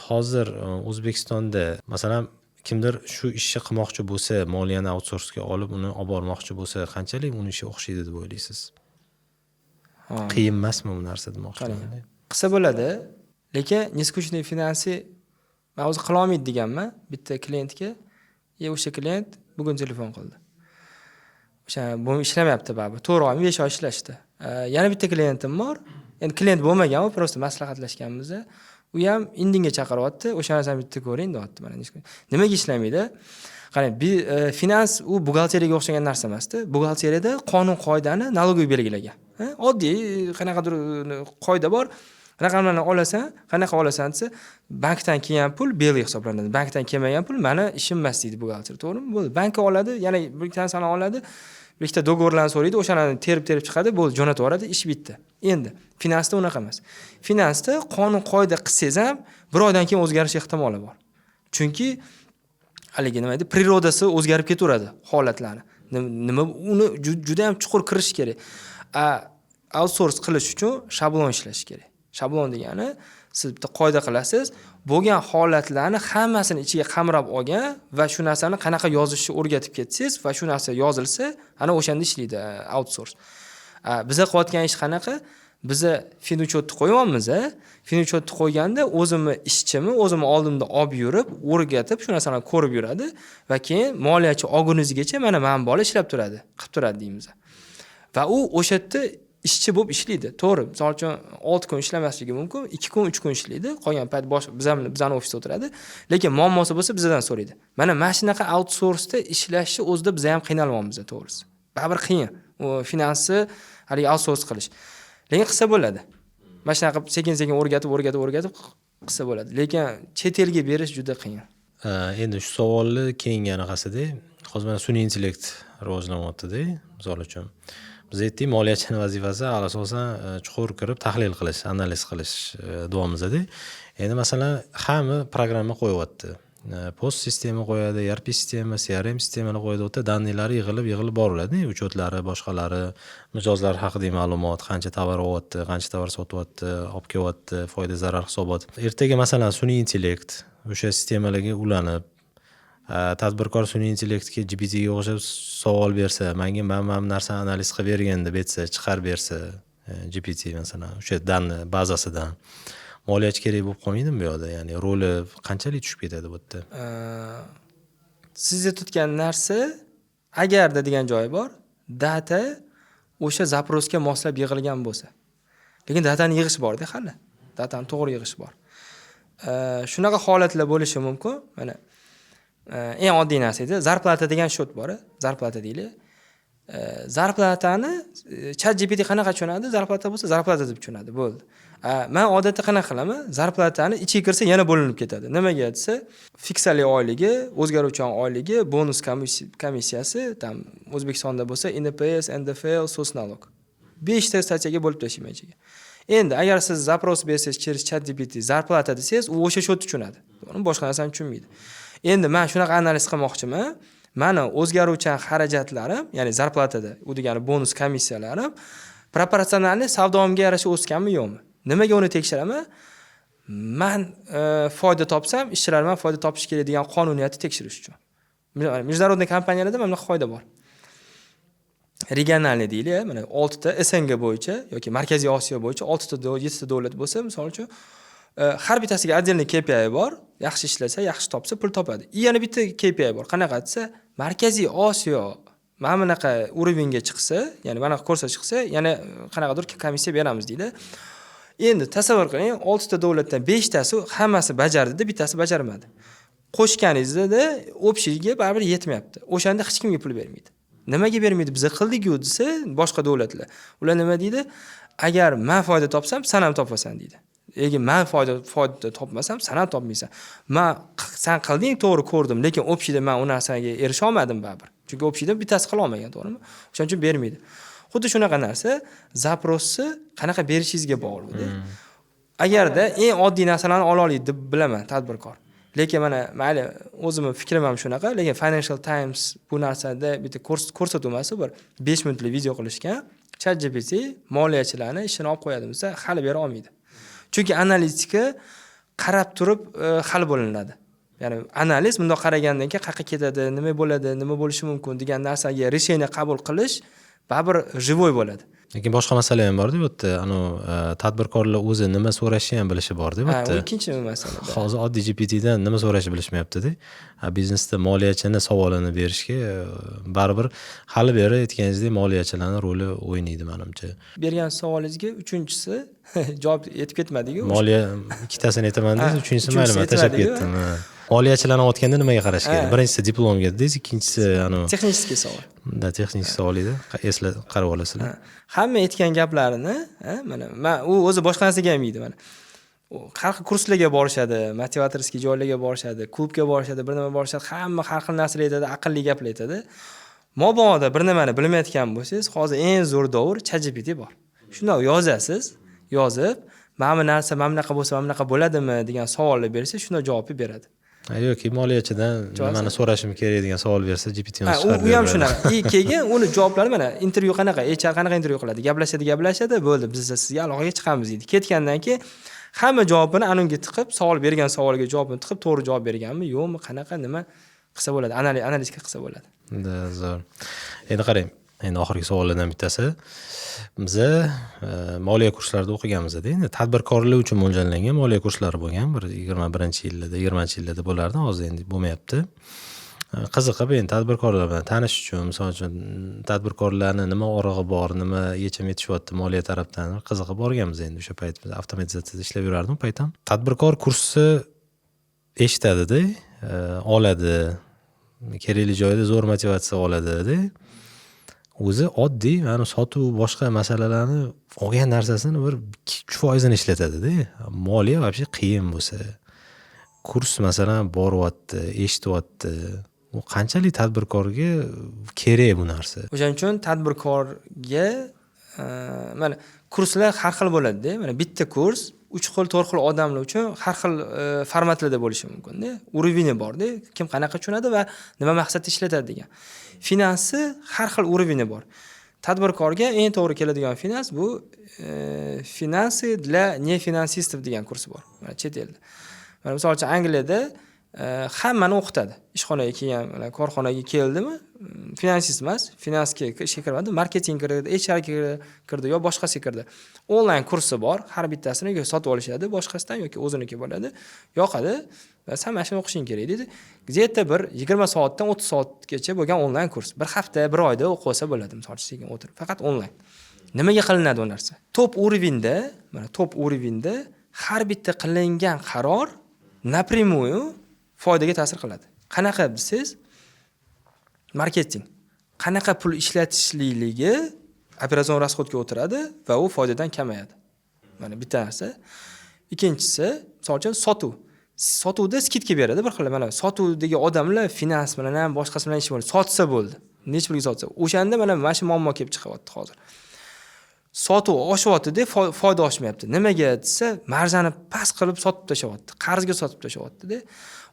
hozir O'zbekistonda, masalan, kimdir shu ishni qilmoqchi bo'lsa, moliyani outsourcega olib, uni olib bormoqchi bo'lsa, qanchalik uni ishi o'xshaydi deb o'ylaysiz? Qiyin emasmi bu narsa demoqchiman. Qilsa bo'ladi, lekin нескучный финансы man o'zi qilolmaydi deganman bitta klientga. И o'sha klient bugun telefon qildi. O'sha bu ishlamayapti baribir. 4 oymi, 5 oy ishlashdi. Yana bitta klientim bor. Endi klient bo'lmagan, u просто maslahatlashganmiz. U ham indinga chaqiryapti. "O'sha narsani bitta ko'ring", deyapti mana. Nimaga ishlamaydi? Qarang, finans u buxgalteriyaga o'xshagan narsa emasda. Buxgalteriyada qonun qoidani налоговый belgilagan. Oddiy qanaqadir qoida bor. Raqamlarni olasan, qanaqa olasan desa, bankdan kelgan pul белый hisoblanadi. Bankdan kelmagan pul mani ishim emas, deydi buxgalter, to'g'rimi? Bo'ldi. Bankka oladi, yana bir narsani oladi, bir ikkita договор larni so'raydi, o'shalarni terib terib chiqadi, bo'ldi, jo'natib yuboradi, ish bitdi. Endi finansda unaqa emas. Finansda qonun qoida qilsangiz ham, bir oydan keyin o'zgarish ehtimoli bor. Chunki haligi nima deydi, природа si o'zgarib ketaveradi holatlarni. Nima, uni juda ham chuqur kirish kerak. A outsource qilish uchun shablon ishlash kerak. Shablon degani siz bitta qoida qilasiz, bo'lgan holatlarni hammasini ichiga qamrab olgan va shu narsani qanaqa yozishni o'rgatib ketsangiz va shu narsa yozilsa, ana o'shanda ishlaydi outsource. Biza qilayotgan ish qanaqa? Biza финучёт ni qo'yyapmiz, a? Финучёт ni qo'yganda o'zimni ishchimni o'zimni oldimda olib yurib, o'rgatib, shu narsani ko'rib yuradi va keyin moliyachi olgunizgacha mana bu bola ishlab turadi, qilib turadi deymiz. Va u o'sha yerda ishchi bo'lib ishlaydi. To'g'ri, misol uchun, 6 kun ishlamasligi mumkin, 2 kun, 3 kun ishlaydi, qolgan payt bosh bizani ofisda o'tiradi. Lekin muammosi bo'lsa, bizdan so'raydi. Mana shunaqa outsource'da ishlashni o'zida biz ham qiynalyapmiz, to'g'risi. Baribir qiyin. U finansni haligi outsource qilish. Lekin qilsa bo'ladi. Mana shunaqa qilib sekin-sekin o'rgatib, o'rgatib, o'rgatib qilsa bo'ladi. Lekin chet elga berish juda qiyin. Endi shu savolni keyingi anaqasida, hozir mana sun'iy intellekt rivojlanyapti-da, misol uchun. Biz aytdik, moliyachini vazifasi asosan chuqur kirib tahlil qilish, analiz qilish deyapmiz-da. Endi, masalan, hamma programma qo'yyapti. POS sistema qo'yadi, ERP sistema, CRM sistemani qo'yadi, u yerda данный lari yig'ilib, yig'ilib boriladi, учет lari, boshqalari, mijozlar haqidagi ma'lumot, qancha tovar olyapti, qancha tovar sotyapti, olib kelyapti, foyda zarar hisobot. Ertaga, masalan, sun'iy intellekt o'sha sistemalarga ulanib, Tadbirkor sun'iy intellektga, GPTga o'xshab savol bersa, manga mana bu narsani analiz qilib bergin deb aytsa, chiqarib bersa GPT masalan, o'sha данные bazasidan, moliyachi kerak bo'lib qolmaydimi bu yoqda? Ya'ni roli qanchalik tushib ketadi bu yerda? Siz aytayotgan narsa, agarda degan joyi bor, data o'sha запрос ga moslab yig'ilgan bo'lsa. Lekin datani yig'ish borda hali. Datani to'g'ri yig'ish bor. Shunaqa holatlar bo'lishi mumkin. Mana, eng oddiy narsa edi. Зарплата degan счет bor, зарплата deylik. Зарплата ni Chat GPT qanaqa tushunadi? Зарплата bo'lsa, зарплата deb tushunadi, bo'ldi. Man odatda qanaqa qilaman? Зарплата ni ichiga kirsa, yana bo'linib ketadi. Nimaga desa, фикса li oyligi, o'zgaruvchan oyligi, bonus, komissiyasi, там O'zbekistonda bo'lsa НПС, НДФЛ, соцналог. 5 ta статья ga bo'lib tashlayman ichiga. Endi agar siz запрос bersangiz через Chat GPT, зарплата desangiz, u o'sha счет tushunadi. To'g'rimi? Boshqa narsani tushunmaydi. Endi man shunaqa analiz qilmoqchiman. Mani o'zgaruvchan xarajatlarim, ya'ni зарплата da, u degani bonus, komissiyalarim пропорциональный savdomga yarasha o'sganmi, yo'qmi? Nimaga uni tekshiraman? Man foyda topsam, ishchilarim ham foyda topishi kerak degan qonuniyatni tekshirish uchun. Международный kompaniyalarda mana bunaqa qoida bor. Региональный deylik, mana 6 ta СНГ bo'yicha yoki Markaziy Osiyo bo'yicha 6 ta, 7 ta davlat bo'lsa, misol uchun, har bittasiga отдельный KPI bor. Yaxshi ishlasa, yaxshi topsa, pul topadi. И yana bitta KPI bor. Qanaqa desa, Markaziy Osiyo mana bunaqa уровень ga chiqsa, ya'ni mana ko'rsatib chiqsa, yana qanaqadir komissiya beramiz deydi. Endi tasavvur qiling, 6 ta davlatdan 5 tasi hammasi bajardida, bittasi bajarmadi. Qo'shganingizda общий ga baribir yetmayapti. O'shanda hech kimga pul bermaydi. Nimaga bermaydi? Biza qildik-ku desa, boshqa davlatlar. Ular nima deydi? Agar man foyda topsam, san ham topasan deydi. Lekin man foyda topmasam, san ham topmaysan. Man, san qilding, to'g'ri, ko'rdim, lekin общий da man u narsaga erisha olmadim baribir. Chunki общий da bittasi qila olmagan, to'g'rimi? O'shaning uchun bermaydi. Xuddi shunaqa narsa запрос ni qanaqa berishingizga bog'liqda. Agarda eng oddiy narsalarni ola oladi deb bilaman tadbirkor. Lekin mana, mayli, o'zimni fikrim ham shunaqa, lekin Financial Times bu narsada bitta ko'rsatuv emas, bir 5 minutlik video qilishgan. ChatGPT moliyachilarni ishini olib qo'yadi desa, hali bera olmaydi. Chunki analitika qarab turib hal bo'linadi. Ya'ni analiz bundoq qaragandan keyin qayerqa ketadi, nima bo'ladi, nima bo'lishi mumkin degan narsaga решение qabul qilish baribir живой bo'ladi. Lekin boshqa masala ham borda bu yerda. Anavi tadbirkorlar o'zi nima so'rashni ham bilishi borda bu Ha, yerda. u ikkinchi masala. Hozir oddiy GPTdan nima so'rashni bilishmayaptida. Biznesda moliyachini savolini berishga baribir hali beri, aytganingizdek, moliyachilarni roli o'ynaydi, manimcha. Bergan savolingizga uchinchisi javob yetib ketmadi-ku. Moliya ikkitasini aytaman dedingiz, Ha, uchinchisi mayli, man uchinchisi tashlab yetmadi-ku. ketdim. Ha. Moliyachilarni olayotganda nimaga qarash kerak? Ha. Birinchisi diplomga dedingiz, ikkinchisi anavi Texnik savol. Да, texnik savol edi. Esla, qarab olasizlar. Ha. Hamma aytgan gaplarini, ha, mana man u o'zi boshqa narsaga ham yeydi mana. U har xil kurslarga borishadi, мотиваторский joylarga borishadi, klubga borishadi, bir nima borishadi, hamma har xil narsalar aytadi, aqlli gaplar aytadi. Mabodo bir nimani bilmayotgan bo'lsangiz, hozir eng zo'r davr, ChatGPT bor. Shundoq yozasiz, yozib, mana bu narsa mana bunaqa bo'lsa, mana bunaqa bo'ladimi degan savolni bersa, shundoq javobni beradi. Ha, yoki moliyachidan nimani so'rashim kerak degan savol bersa, GPT Ha, u chiqarib u ham beradi. shunaqa. И keyin uni javoblari, mana, intervyu qanaqa, HR qanaqa intervyu qiladi? Gaplashadi, gaplashadi, bo'ldi, biz sizga aloqaga chiqamiz deydi. Ketgandan keyin hamma javobini anunga tiqib, savol bergan savoliga javobini tiqib, to'g'ri javob berganmi, yo'qmi, qanaqa, nima qilsa bo'ladi, analitika qilsa bo'ladi. Да, zo'r. Endi qarang, endi oxirgi savollardan bittasi. Biza moliya kurslarida o'qiganmizda, endi tadbirkorlar uchun mo'ljallangan moliya kurslari bo'lgan bir 21-yillarda, 20-yillarda bo'lardi, hozir endi bo'lmayapti. Qiziqib, endi tadbirkorlar bilan tanishish uchun, misol uchun, tadbirkorlarni nima og'rig'i bor, nima yechim yetishyapti moliya tarafdan, qiziqib borganmiz. Endi o'sha payt biz avtomatizatsiyada ishlab yurardim u payt ham. Tadbirkor kursi eshitadida, oladi, kerakli joyda zo'r motivatsiya oladida, o'zi oddiy mana sotuv, boshqa masalalarni olgan narsasini bir 2-3 foizini ishlatadida. Moliya вообще qiyin bo'lsa, kurs masalan boryapti, eshityapti, u qanchalik tadbirkorga kerak bu narsa? O'shaning uchun tadbirkorga mana kurslar har xil bo'ladida. Mana bitta kurs uch xil, to'rt xil odamlar uchun har xil formatlarda bo'lishi mumkinda. Уровень i borda, kim qanaqa tushunadi va nima maqsadda ishlatadi degan. Finansi har xil уровень i bor. Tadbirkorga eng to'g'ri keladigan finans bu "Финансы для нефинансистов" degan kurs bor. Mana, chet elda. Mana, misol uchun, Angliyada Hammani o'qitadi. Ishxonaga kelgan, mana korxonaga keldimi, finansist emas, finansga ishga kirmadi, marketing kirdi, HR kirdi yo boshqasiga kirdi. Onlayn kursi bor, har bittasini yo sotib olishadi boshqasidan yoki o'ziniki bo'ladi. Yoqadi, san mana shuni o'qishing kerak deydi. Где-то bir 20 soatdan 30 soatgacha bo'lgan onlayn kurs. Bir hafta, bir oyda o'qib olsa bo'ladi, misol uchun sekin o'tirib, faqat onlayn. Nimaga qilinadi u narsa? Топ уровень da, mana топ уровень da har bitta qilingan qaror напрямую foydaga ta'sir qiladi. Qanaqa desangiz, marketing qanaqa pul ishlatishlikligi operatsion расход ga o'tiradi va u foydadan kamayadi. Mana bitta narsa. Ikkinchisi, misol uchun, sotuv. Sotuvda скидка beradi bir xil, mana sotuvdagi odamlar finans bilan ham, boshqasi bilan ish bo'ladi. Sotsa bo'ldi. Necha pulga sotsa. O'shanda mana shu muammo kelib chiqyapti hozir. Sotuv oshyapti-da, foyda oshmayapti. Nimaga desa, marjani past qilib sotib tashlayapti. Qarzga sotib tashlayapti-da.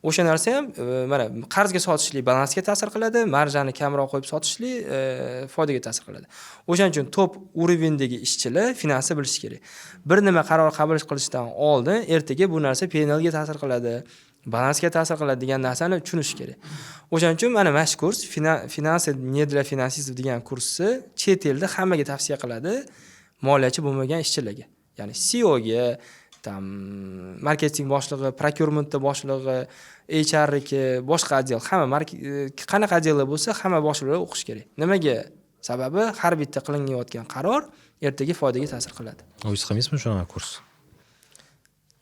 O'sha narsa ham mana qarzga sotishlik balansga ta'sir qiladi, marjani kamroq qo'yib sotishlik foydaga ta'sir qiladi. O'shaning uchun топ уровень dagi ishchilar finansni bilishi kerak. Bir nima qaror qabul qilishdan oldin ertaga bu narsa P&L ga ta'sir qiladi, balansga ta'sir qiladi degan narsani tushunish kerak. O'shaning uchun mana shu kurs, "Финансы не для финансистов" degan kursni chet elda hammaga tavsiya qiladi, moliyachi bo'lmagan ishchilarga. Ya'ni CEOga, там marketing boshlig'i, procurementda boshlig'i, HRniki, boshqa отдел, hamma qanaqa отдел lar bo'lsa, hamma boshliqlar o'qish kerak. Nimaga? Sababi har bitta qilinayotgan qaror ertaga foydaga ta'sir qiladi. O'zingiz qilmaysizmi shunaqa kurs?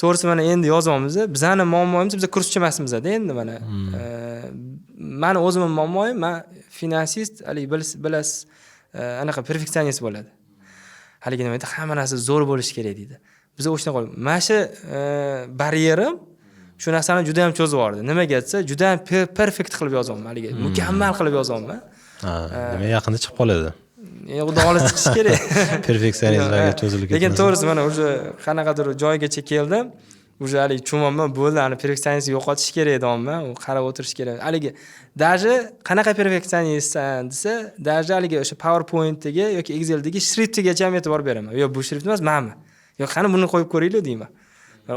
To'g'risi, mana endi yozyapmiz. Bizani muammoimiz, biz kurschi emasmizda endi mana. Mani o'zimni muammoyim, man finansist, haligi bilasiz, anaqa perfeksionist bo'ladi. Haligi nima deydi, hamma narsa zo'r bo'lishi kerak deydi. Biz o'shanaqa, mana shu baryerim shu narsani juda ham cho'zib yubordi. Nimaga desa, juda ham perfect qilib yozyapman, haligi mukammal qilib yozyapman. Ha, demak, yaqinda chiqib qoladi. Xudo xohlasa, chiqishi kerak. Perfeksionizmga cho'zilib Lekin ketmasin. to'g'risi, mana уже qanaqadir joygacha keldim. Уже haligi tushunyapman, bo'ldi, ani perfeksionistni yo'qotish kerak deyapman, u qarab o'tirish kerak. Haligi даже qanaqa perfeksionistsan desa, даже haligi o'sha PowerPointdagi yoki Exceldagi shriftigacha ham e'tibor beraman. Yo'q, bu shrift emas, manmi? Yo'q, qani buni qo'yib ko'ringlar deyman.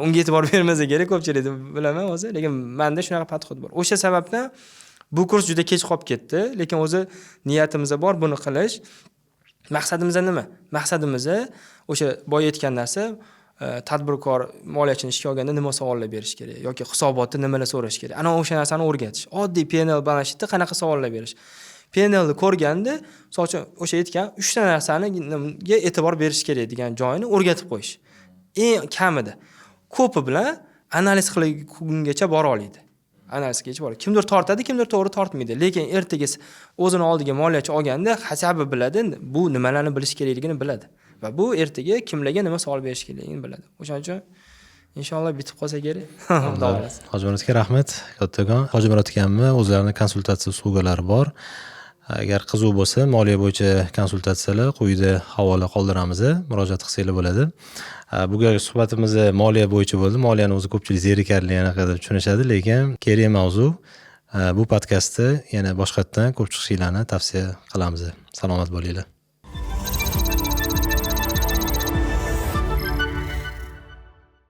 Unga e'tibor bermasa kerak ko'pchilik deb bilaman o'zi, lekin menda shunaqa подход bor. O'sha sababdan bu kurs juda kech qolib ketdi, lekin o'zi niyatimizda bor buni qilish. Maqsadimiz nima? Maqsadimiz o'sha boya aytgan narsa, tadbirkor moliyachini ishga olganda nima savollar berish kerak yoki hisobotda nimalar so'rash kerak. Ana o'sha narsani o'rgatish. Oddiy P&L balance sheetda qanaqa savollar berish. P&Lni ko'rganda, misol uchun, o'sha aytgan uchta narsaniga e'tibor berish kerak degan joyini o'rgatib qo'yish. Eng kamida ko'pi bilan analiz qilgungacha bora oladi. Analizgacha boradi. Kimdir tortadi, kimdir to'g'ri tortmaydi. Lekin ertaga o'zini oldiga moliyachi olganda хотя бы biladi, bu nimalarni bilish kerakligini biladi. Va bu ertaga kimlarga nima savol berish kerakligini biladi. O'shaning uchun inshaalloh bitib qolsa kerak. Xudo xohlasa. Hojimurod aka, rahmat kattakon. Hojimurod akamni o'zlarini konsultatsiya услуга lari bor. Agar qiziq bo'lsa, moliya bo'yicha konsultatsiyalar, quyida havola qoldiramiz, murojaat qilsanglar bo'ladi. Bugungi suhbatimiz moliya bo'yicha bo'ldi. Moliyani o'zi ko'pchilik zerikarli anaqa deb tushunishadi, lekin kerak mavzu. Bu podkastni yana boshqatdan ko'rib chiqishinglarni tavsiya qilamiz. Salomat bo'linglar.